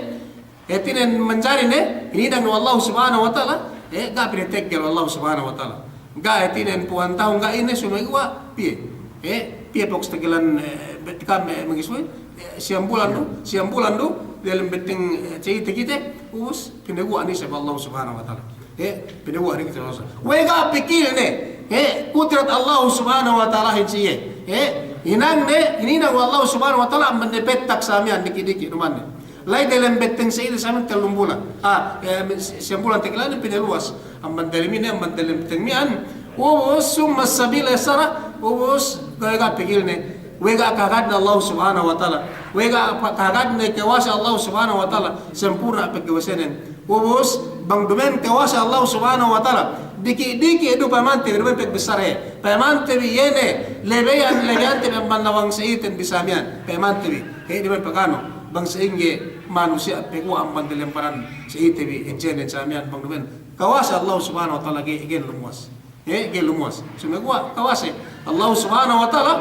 Hātinen manjari ne, hininang we' Allah Subhanahu wa Ta'ala. Eh, ga' pinateggel we' Allah Subhanahu wa Ta'ala. Ga' hātinen puwan tahun ga' ine, sumeguwa' piye. Eh, piye pok sa teggelan, eh, bet kam, eh, mangiswe, eh, siyam bulan du, siyam bulan du, dalem betteng, eh, ceyte kite, ubus pinaguwa' ne isab we' Allah Subhanahu wa Ta'ala. Eh, pinaguwa' ne kite we' Allah. We' ga' pikilne, eh, kudrat Allah Subhanahu wa Ta'alahin si iye. Eh, hinangne, hininang we' Allah Subhanahu wa Ta'ala amban dipettak sa miya'an diki'-diki' duma'in ne. La'i dalem betteng sa'ili sa miya'an tellum bulan. Ah, eh, si-, siyam bulan teggelannen pinaluwas. Amban dalem ine, amban dalem betteng miya'an. Ubus, thumma sabila yassara, ubus, we' ga' pikilne. We' ga' kahagadne Allah Subhanahu wa Ta'ala. We' ga' pa-, kahagadne kawasa Allah Subhanahu wa Ta'ala. Sempurna' pagkawasanen. Ubus, bang duma'in kawasa Allah Subhanahu wa Ta'ala, diki'-diki' du payamante bi, duma'in pagbissarahin. Payamante bi iye ne, lebeyan, lebeyante bi amban lawang sa'iten bi sa miya'an. Payamante bi. He, duma'in paganu, bang sa'ingge manusiya' paguwa' amban dalem baran sa'ite bi, ejjenen sa miya'an, bang duma'in kawasa Allah Subhanahu wa Ta'ala ga'i, ga'i lumuwas. Eh, ga'i lumuwas. Sumeguwa' kawasa Allah Subhanahu wa Ta'ala,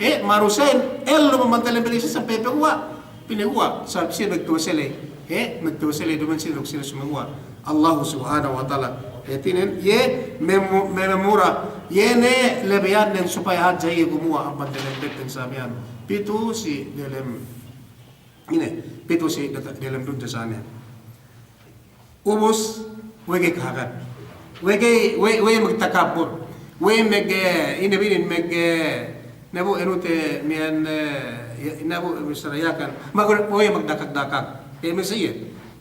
eh, manusiya'in ellum amban dalem baran sa'ite sampay paguwa', pinaguwa', sa-, sine magkawasa ley, eh, magkawasa ley duma'in sine duk sine, sumeguwa' Allah Subhanahu wa Ta'ala. Hātinen, iye memu-, mememura, iye ne lebeyannen supaya hadja iye gumuwa' amban dalem betteng sa miya'an. Pitu si dalem, ine, pitu si data-, dalem dunya sa miya'an. Ubus, we' ga'i kahagad. We' ga'i, we', we' magtakabbur. We' mag, eh, ine bi inin mag, eh, nabu' anu te miya'an, eh, ya, nabu' misal Yakan. Mag, we' magdakak-dakak. Eh, masi iye.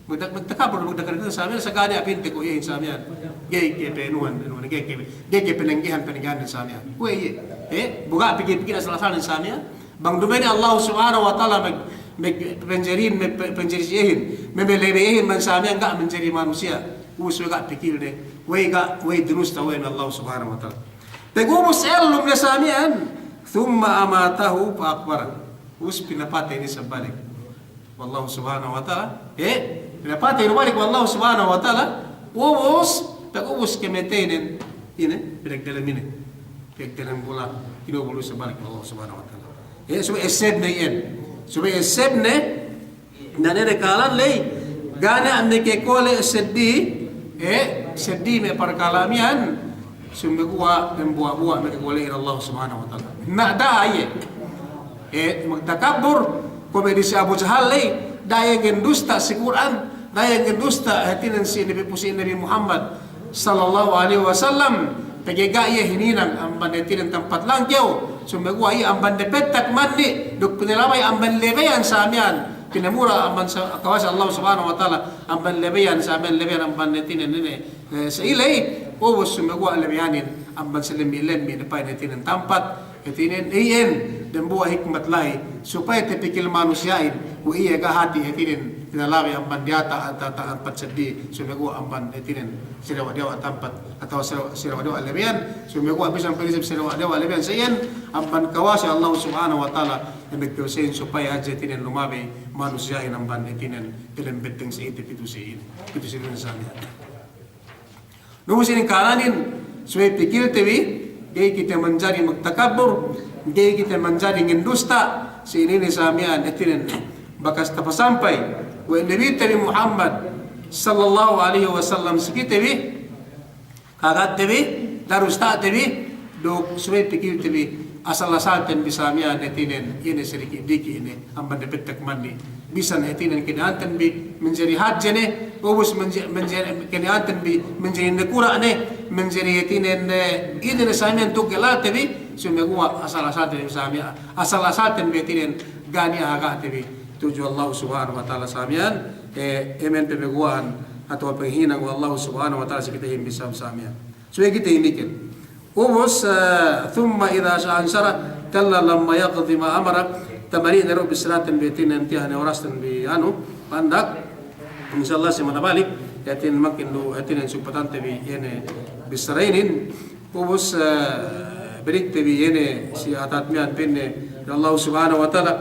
Magda-, magtakabbur, magdakak-dakak sa miya'an, sagani apinte ko' iyehin sa miya'an. Ga'i ke penuhan, penuhan, ga'i ke, ga'i ke penenggehan, penenggehan sa miya'an. We' iye. Eh, bu ga' pikil-pikil asal-asalnen sa miya'an. Bang duma'in Allah Subhanahu wa Ta'ala mag-, mag-, panjarihin, mag-, panjari si iyehin, me-, melebehin man sa miya'an ga' manjari manusiya', ubus we' ga' pikilne, we' ga', we' dinusta we' ne Allah Subhanahu wa Ta'ala. Pag ubus ellum ne sa miya'an, thumma amatahu fa aqbarah. Ubus pinapatey ne isab balik we' Allah Subhanahu wa Ta'ala. Eh, pinapatey ne balik we' Allah Subhanahu wa Ta'ala. Ubus, pag ubus kamateynen, ine, pinagdalem ine. Piyagdalem bulak, kinubul isab balik we' Allah Subhanahu wa Ta'ala. Eh, subey essebne iyan. Subey essebne, na ne de kahalan ley, ga' ne makakole' seddili, eh, seddili me' parkala' miya'an, sumeguwa' dembuwa'-buwa' makakole' ila Allah Subhanahu wa Ta'ala. Na da'a iye. Eh, magtakabbur, kuwe' me' disi Abu Jahal ley, da'a iye ngendusta' si Kur'an, da'a iye ngendusta', hātinen si Nabi, pu si Nabi Muhammad sallallahu alaihi wasallam, pegge' ga' iye hininang amban hātinen tampat langkew, sumeguwa' iye amban depettak manni', duk pinalabey amban lebeyan sa miya'an, pinamura amban sa-, kawasa Allah Subhanahu wa Ta'ala, amban lebeyan sa miya'an, lebeyan amban hātinen ine, eh, sa iley, ubus sumeguwa' lebeyanin amban salemmi'-lemmi' ne pa'in hātinen tampat, Hātinen, iyan, dambuwa' hikmat la'i, supaya tapikil manusiya'in, we' iye ga' hāti, hātinen, tinalabi amban diyata', ta-, ta-, ampat seddili, sumeguwa' amban, hātinen, si dewa'-dewa' tampat, atawa si dewa', si dewa'-dewa' labeyan, sumeguwa' bisan pe isab si dewa'-dewa' labeyan, sa iyan, amban kawasa Allah Subhanahu wa Ta'ala, magkawasa'in supaya hadja, hātinen, lumabey manusiya'in amban, hātinen, dalem betteng sa'ite pitu sa'in, pitu sa'in sa miya'an. Nubus inin kahālanin, subey pikilte bi, ga'i kite manjari magtakabbur, ga'i kite manjari ngendusta', si inin sa miya'an, hātinen, bakas tapasampay we' Nabite bi Muhammad sallallahu alaihi wasallam si kite bi, kaga'te bi, darusta'te bi, duk subey pikilte bi, asal-asalten bi sa miya'an, hātinen, iye ne si diki'-diki' ne, amban ne pettek manni'. Bisan hātinen kini'anten bi manjari hadje ne, ubus manja-, manjari, kini'anten bi manjari nakura' ne, manjari hātinen, eh, ine ne sa miya'an duk galalte bi, sumeguwa' asal-asalten bi sa miya'an, asal-asalten bi hātinen ga' niya' haga'te bi tudju Allah Subhanahu wa Ta'ala sa miya'an, eh, emen pameguwa'an atawa panghinang we' Allah Subhanahu wa Ta'ala si kitehin bi sa miya'an. Subey kite imiken. Ubus, eh, thumma idha sha'a anshara, kalla lamma yaqdi ma amara, tamari ne du bissaraten bi hātinen tiya' ne orasten bi anu, pandak. Insya Allah si manabalik, hātinen makin du, hātinen sugpatante bi iye ne bissara inin. Ubus, eh, berikte bi iye ne si atat miya'an pa'inne Allah Subhanahu wa Ta'ala,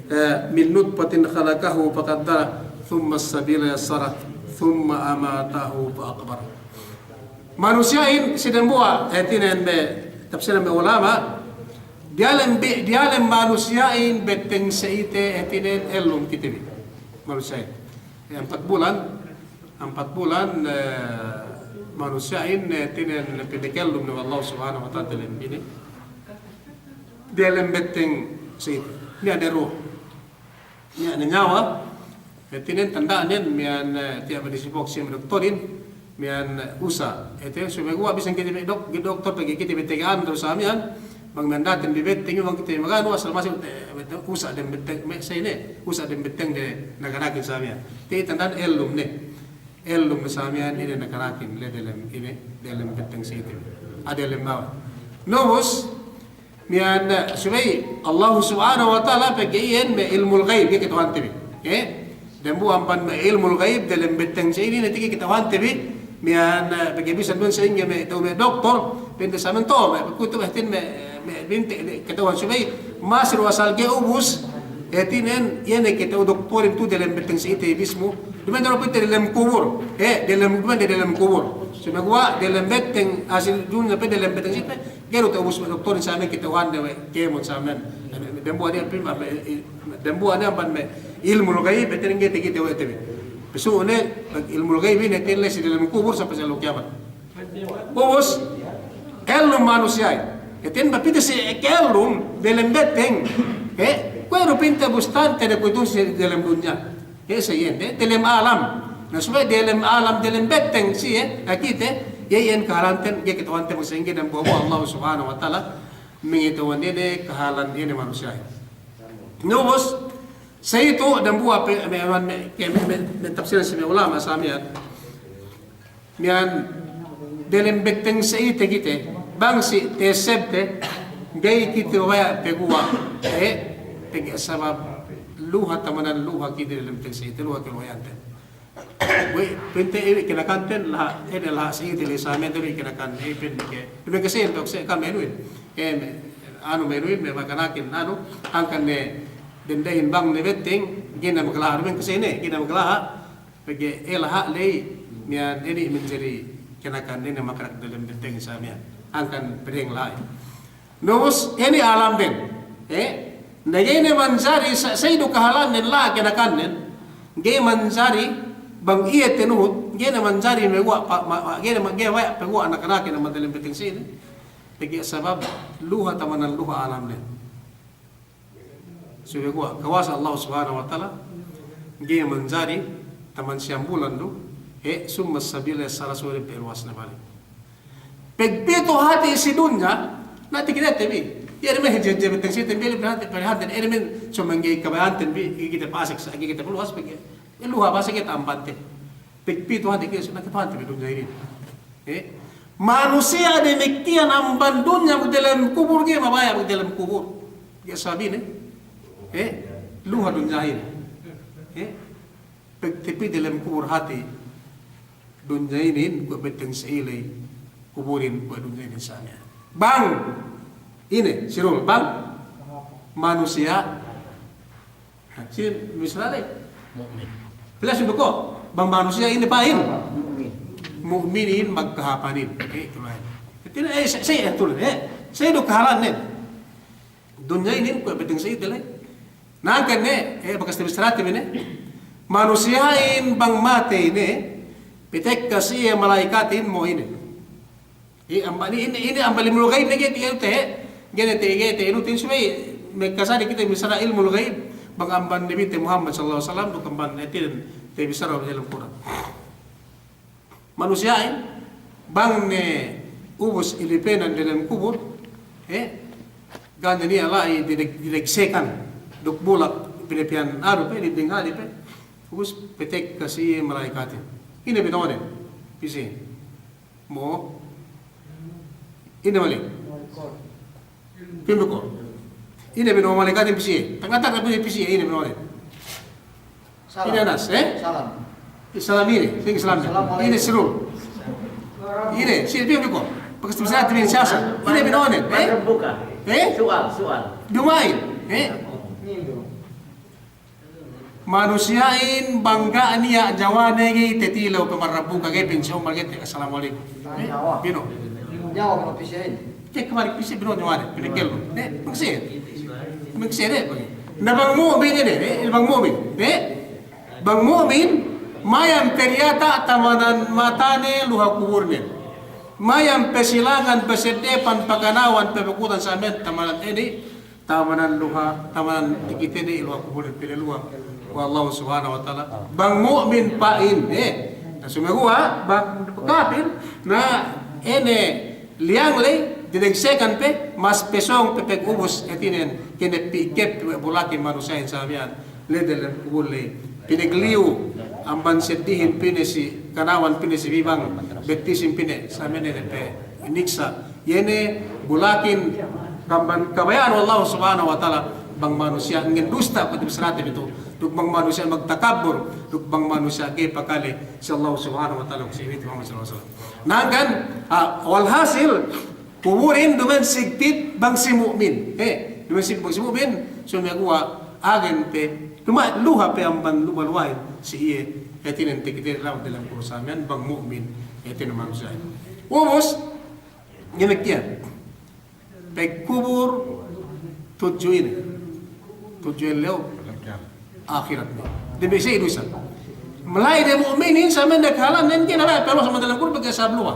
eh, min nutfatin khalaqahu faqaddara, thumma as-sabila yassara, thumma amatahu fa aqbara. Manusiya'in si dambuwa', hātinen me' tafsiran me' ulama', diyalem bi-, diyalem manusiya'in betteng sa'ite hātinen ellum kite bi. Manusiya'in. Eh, ampat bulan, ampat bulan, eh, manusiya'in, eh, hātinen pinakellum ne we' Allah Subhanahu wa Ta'ala diyalem ine. Diyalem betteng sa'ite. Niya' ne ruh. Niya' ne niyawa, hātinen tanda'nen miya'an, eh, tiya' me' disipok si me' doktorin, miya'an, eh, usa'. Hātinen sumeguwa' bisan kite me' dok-, doktor pegge' kite me' tega'an du sa miya'an, bang miya'an daten bi betteng, bang kite maganu, asal masi, eh, usa' dem betteng, me' sa'ine, usa' dem betteng de nakanakin sa miya'an. Tiya' tanda'an ellum ne. Ellum ne sa miya'an ine nakanakin, le delem ine, delem betteng sa'ite. A delem bawa. Nubus, miya'an, eh, subey Allahu Subhanahu wa Ta'ala pegge' iyan me' ilmul ghaib, ga'i kata'uhante bi. Eh? Dambuwa' amban me' ilmul ghaib, delem betteng sa'inin, hāti ga'i kata'uhante bi. Miya'an, eh, pegge' bisan duwen sa'ingge me' tau me' doktor, pa'inte sa miya'an to'o, me' kutu, hātinen me', me' binte, kata'uhan subey, masi du asal ga'i ubus, hātinen, iye ne kata'u doktorin tu delem betteng sa'ite bismu, duma'in du pa'inte delem kubur, eh, delem, duma'in delem kubur. Sumeguwa' delem betteng, asal dunya pe delem betteng sa'ite, ga'i du ta'ubus me' doktorin sa miya'an kata'uhande we' kēmon sa miya'an. Dambuwa' ne amban me', dambuwa' ne amban me' ilmul ghaib, hātinen ga'i takite we' te bi. Pesu'ne, ilmul ghaib inin hātinen la'i si delem kubur sampay si ellew kiyamat. Ubus, ellum manusiya'in. Hātinen bang pite si ellum, delem betteng. Eh, kuwe' du pa'inte bustante ne kuwe'itu si delem dunya. Iye sa iyan, de-, delem alam. Na subey delem alam, delem betteng siye, akite, iye iyan kahalanten, ga'i kata'uhanten sa'ingge dambuwa'-buwa' Allah Subhanahu wa Ta'ala, mangata'uhan iye ne kahalan iye ne manusiya'in. Nubus, sa itu dambuwa' pe, me', me', me', me', me' tafsiran si me' ulama sa miya'an. Miya'an delem betteng sa'ite kite, bang si tesebte, ga'i kite waya' paguwa', eh, pegge' sabab luha tamanan luha kite delem betteng sa'ite, luha kite waya'anten. We', pa'inte iye kinakanten, laha', eh, laha' sa'ite, laha' sa miya'an iye kinakan, eh, pa'inte ke, pa'inte ke sa'in, pa'inte ke sa'in, ka'am enuhin. Eh, me', anu me' enuhin, me' makanakin, anu, hangkan ne, dendehin bang ne betteng, ga'i ne maglaha', pa'inte ke sa'in ne, ga'i ne maglaha', Pegge' e laha' ley miya'an inin manjari kinakan inin makanak dalem betteng sa miya'an. Hangkan pedeng la'i. Nubus inin alamden. Eh, na ga'i ne manjari sa-, sa'idu kahalannen laha' kinakannen. Ga'i manjari bang iye tinuhut, ga'i ne manjari maguwa' pa-, ma-, ma-, ga'i ne ma-, ga'i waya' paguwa' nakanakin amban dalem betteng sa'inin. Pegge' sabab luha tamanan luha alamden. Subey guwa', kawasa Allah Subhanahu wa Ta'ala, ga'i manjari taman siyam bulan du, e, summa sabila yassara, subey pe luwas ne balik. Pegpitu hati' si dunya, na' takinete bi. Iye ne me' hadje-hadje betteng sa'ite bi, parihanten, parihanten, iye ne me' sumangge kabaya'anten bi, ga'i kite pasek sa', ga'i kite paluwas, pegge' luha pasek kite ambante. Pegpitu hati' kite, na' kite hati' bi dunya inin. E, Manusiya' damikkiyan amban dunya magdelem kubul ga'i mabaya' magdelem kubul. Ga'i sabab ine? Eh, luha dunyahin. Eh, pegge' pī delem kubul hati. Dunya inin kuwe' betteng sa'iley, kubulin kuwe' dunya inin samiyan. Bang ine, Sirul, bang manusiya'. Sine misal ley? Mu'min. Jelas itu ko', bang manusiya' ine pa'in? Mu'min. Mu'minin magkahapanin. Eh, itu lain. Itu, eh, sa-, sa-, itu, eh, sa-, itu kahalannen. Dunya inin kuwe' betteng sa'iley. Nangkan ne, eh, bakas tabissarate bi ne. Manusiya'in bang matey ne, patekka si iye mala'ikatin mo ine. Eh, amban ine, ine, ine amban ilmul ghaib ne ga'i te, ga'i te, ga'i te, inu tin subey, mekasadi kite bissara ilmul ghaib, bang amban Nabite Muhammad sallallahu alaihi wasallam, duk amban hātinen tabissara delem Kur'an. Manusiya'in, bang ne ubus ilipenan delem kubul, eh, ga' ne niya' la'i dideg-, didegsekan, duk bulak pinapihan anu pe, dinding hadi pe, ubus patekka si iye mala'ikatin. Ine bino'onen, pī si iye. Mo, ine mali. Pī bi ko'. Ine bino'o mala'ikatin pī si iye. Tangata' pī si iye, ine bino'onen. Salam. Ine Anas, eh? Salam. Salam ine, sine salam. Assalamu alaikum. Ine Sirul. Ine, sine, pī bi ko'. Bakas tabissarate bi ne si Hasan. Ine bino'onen, eh? Man rabbuka? Eh? Su'al, su'al. Duma'in, eh? Manusiya'in bang ga' niya' jawane ga'i tatilew pe man rabbuka, ga'i pe si Umar ga'i te, assalamu alaikum. Eh? Bino'o. Jawab no pī si iye. Cek kemari pī si iye bino'o jawane, pinakelu. Eh, bang si iye. Bang si iye, bang. Na bang mu'min ine, eh, bang mu'min. Eh? Bang mu'min, mayan pe diyata' tamanan matane luha kubulnen. Mayan pe silangan, pe seddepan, pe kanawan, pe bakutan samiyan tamanan ine, tamanan luha, tamanan tikitene luha kubulnen pinaluha we' Allahu Subhanahu wa Ta'ala. Bang mu'min pa'in, eh. Na sumeguwa', bang kapil, na ine liyang ley, didegsekan pe, mas pe sōng pe pegubus, hātinen, kene pikep we' bulakin manusiya'in samiyan, ley delem kubul ley. Pinagliyu, amban seddihin pī ne si, kanawan pī ne si bibang, bettisin pī ne, samiyan ne pe, iniksa'. Iye ne bulakin amban kabaya'an we' Allahu Subhanahu wa Ta'ala, bang manusiya' ngendusta' kuwe' tabissarate bi tu, duk bang manusiya' magtakabbur, duk bang manusiya' ga'i pakale si Allahu Subhanahu wa Ta'ala, si Nabite Muhammad sallallahu alaihi wasallam. Nangkan, ah, walhasil, kubulin duma'in sigpit bang si mu'min. He, duma'in sigpit bang si mu'min, sumeguwa' agen pe, duma'in luha pe amban luha-luhahin si iye, hātinen takite law delem kubul samiyan bang mu'min, hātinen manusiya'. Ubus, damikkiyan. Pagkubul tudju ine. Tudju ellew ahirat ne. Damikiyan du isab. Mala'i de mu'minin samiyan de kahalannen kene la'i pe luha samiyan delem kubul pegge' sabab luha.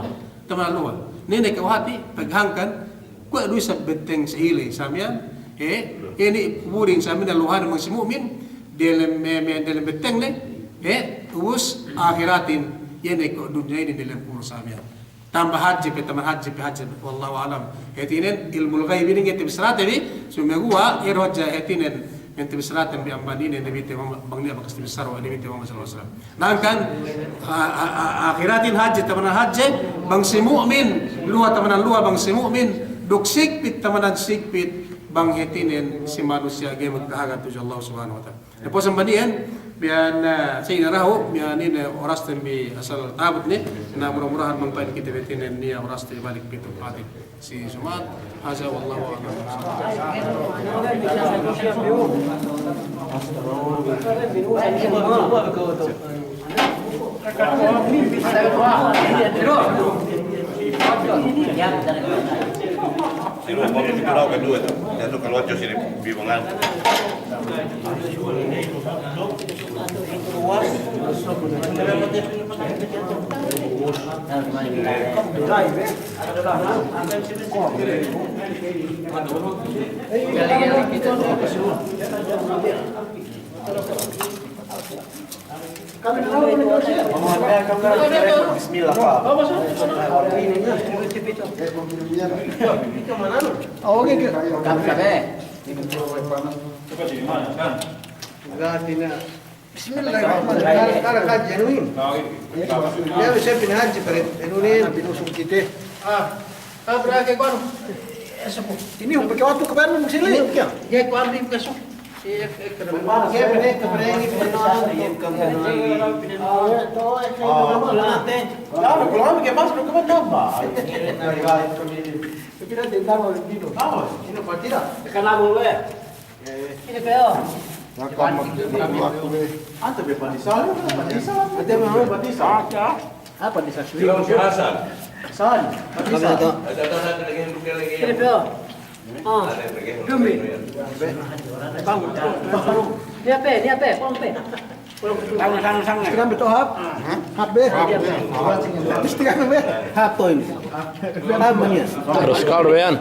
Tamanan luha. Ine ne kew hati' paghangkan kuwe' du isab betteng sa'iley samiyan. He, ine kubulin samiyan luhanen bang si mu'min. Delem me, me, delem betteng ne. He, ubus ahiratin. Iye ne kuwe' dunya inin delem kubul samiyan. Tamba hadje pe, tamba hadje pe, hadje pe. Wallahu a'lam. Hātinen ilmul ghaib inin ga'i tabissarate bi, sumeguwa' iye du hadja hātinen, men tabissarate bi amban ine Nabite Muhammad, bang niya' bakas tabissara we' Nabite Muhammad sallallahu alaihi wasallam. Nangkan, a-, a-, a-, ahiratin hadje, tamanan hadje, bang si mu'min, luha tamanan luha bang si mu'min, duk sigpit tamanan sigpit, bang hātinen si manusiya' ga'i magkahagad tudju Allah Subhanahu wa Ta'ala. Na puwas amban iyan, miya'an, eh, sa' ine dahu', miya'an inin orasten bi asal ta'abut ne, na mura-murahan bang pa'in kite bi hātinen niya' orasten balik pitu pati si Jumat, hadha wallahu a'lam. Sino, pablo, si Pulao, keduwe tu. Yan tu kaluwacho sini, bibangan. Bismillah, Pak. Bismillahirrahmanirrahim. Kala hadje nuhin. Ya, bisa pina hadje pare nuhin, pinusung kite. Ah, ah, berake kuanu. Ini hum pake waktu ke Bandung sini. Iya, kuanu di Bekasi. Iya, eh, ke Bandung. Iya, berake, berake, berake. Ah, iya, toh, eh, kayak nama lah. Ya, udah pulang, kayak Mas, udah ke mana, Mas? Tapi nanti ntar mau gitu. Ah, ini partida. Tekan lagu lu ya. Ini P O. Ante be Padisa, Padisa. Ante be Padisa. Apa di Saswi? Hasan. Hasan. Padisa. Ini P O. Ah. Dumi. Ni ape, ni ape, kulang pe. Tangan, tangan, tangan. Istiqamah betul, hap? Hap be. Istiqamah be. Hap to ini. Hap manya. Harus kau be yan.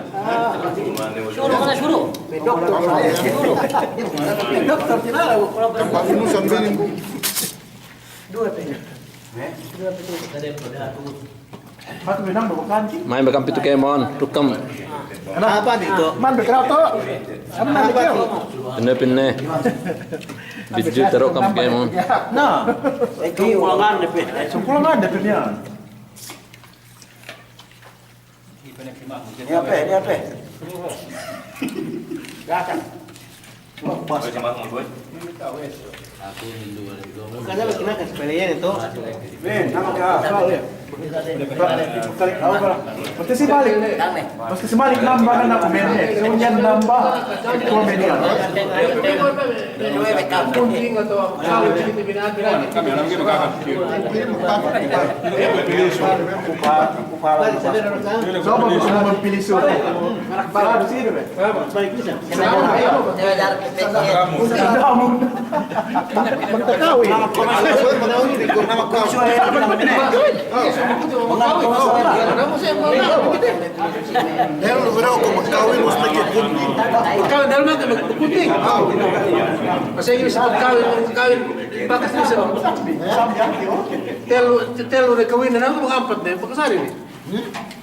Suru, kana suru. Doktor, doktor, tinala. Tempat ini sambil ini. Dua pe. Main bekam pitu kēmon, tukam. Apa itu? Man bekam to. Pinne, pinne. Video terokam kēmon. Nah. Itu kulangan de pe. Kulangan de pe niya. Ini ape? Ini ape? Gerakan. Lepas. Kada lagi makan sepele ini tuh. Pasti si balik. Pasti si balik nambah na aku mene. Sunyan nambah. Itu mene. Saba gusto mo magpiliso? Magtakawi. Magkawin, magkawin. Magkawin, magkawin. Bahasa Inggris, magkawin, magkawin. Bakas bisa, Bang. Tellu, tellu ne kawin, ne, ampat ne, bakas hari ne.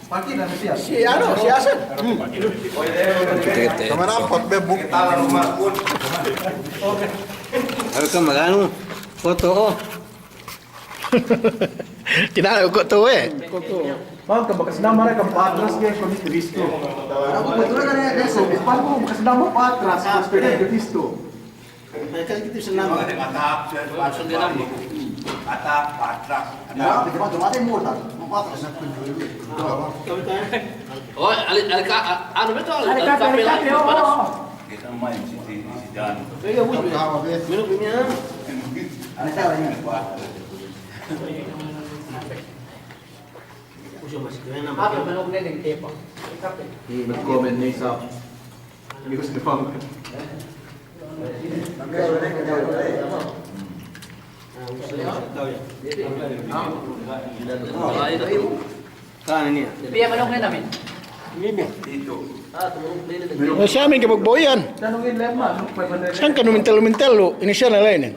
Pati na siya. Si, anu, si Hasan. Kite, kite. Sama ampat, be, bu. Ayo, kan, maganu. Foto, oh. Kinala ko tuwe. Bang, bakas nama ne kan patras ke, ko misti bistu. Bang, bakas nama patras, ko misti bistu. Kaya gitu senam. Maksudnya nama. Kata patras. Ya, kita mah cuma ada modal. Mau patras. Oh, ali, ali ka, anu betul, ali ka, ali ka, oh. Kita main si, si, si Dan. Iya, wis. Minum ini, ah. Ada salah ini. Hmm, comment ni sa. Hindi ko sa depan. Piye manok ne namin? Dito. O, siya amin ke magboyan. Sangka nu mintellu-mintellu, ini siya na lain.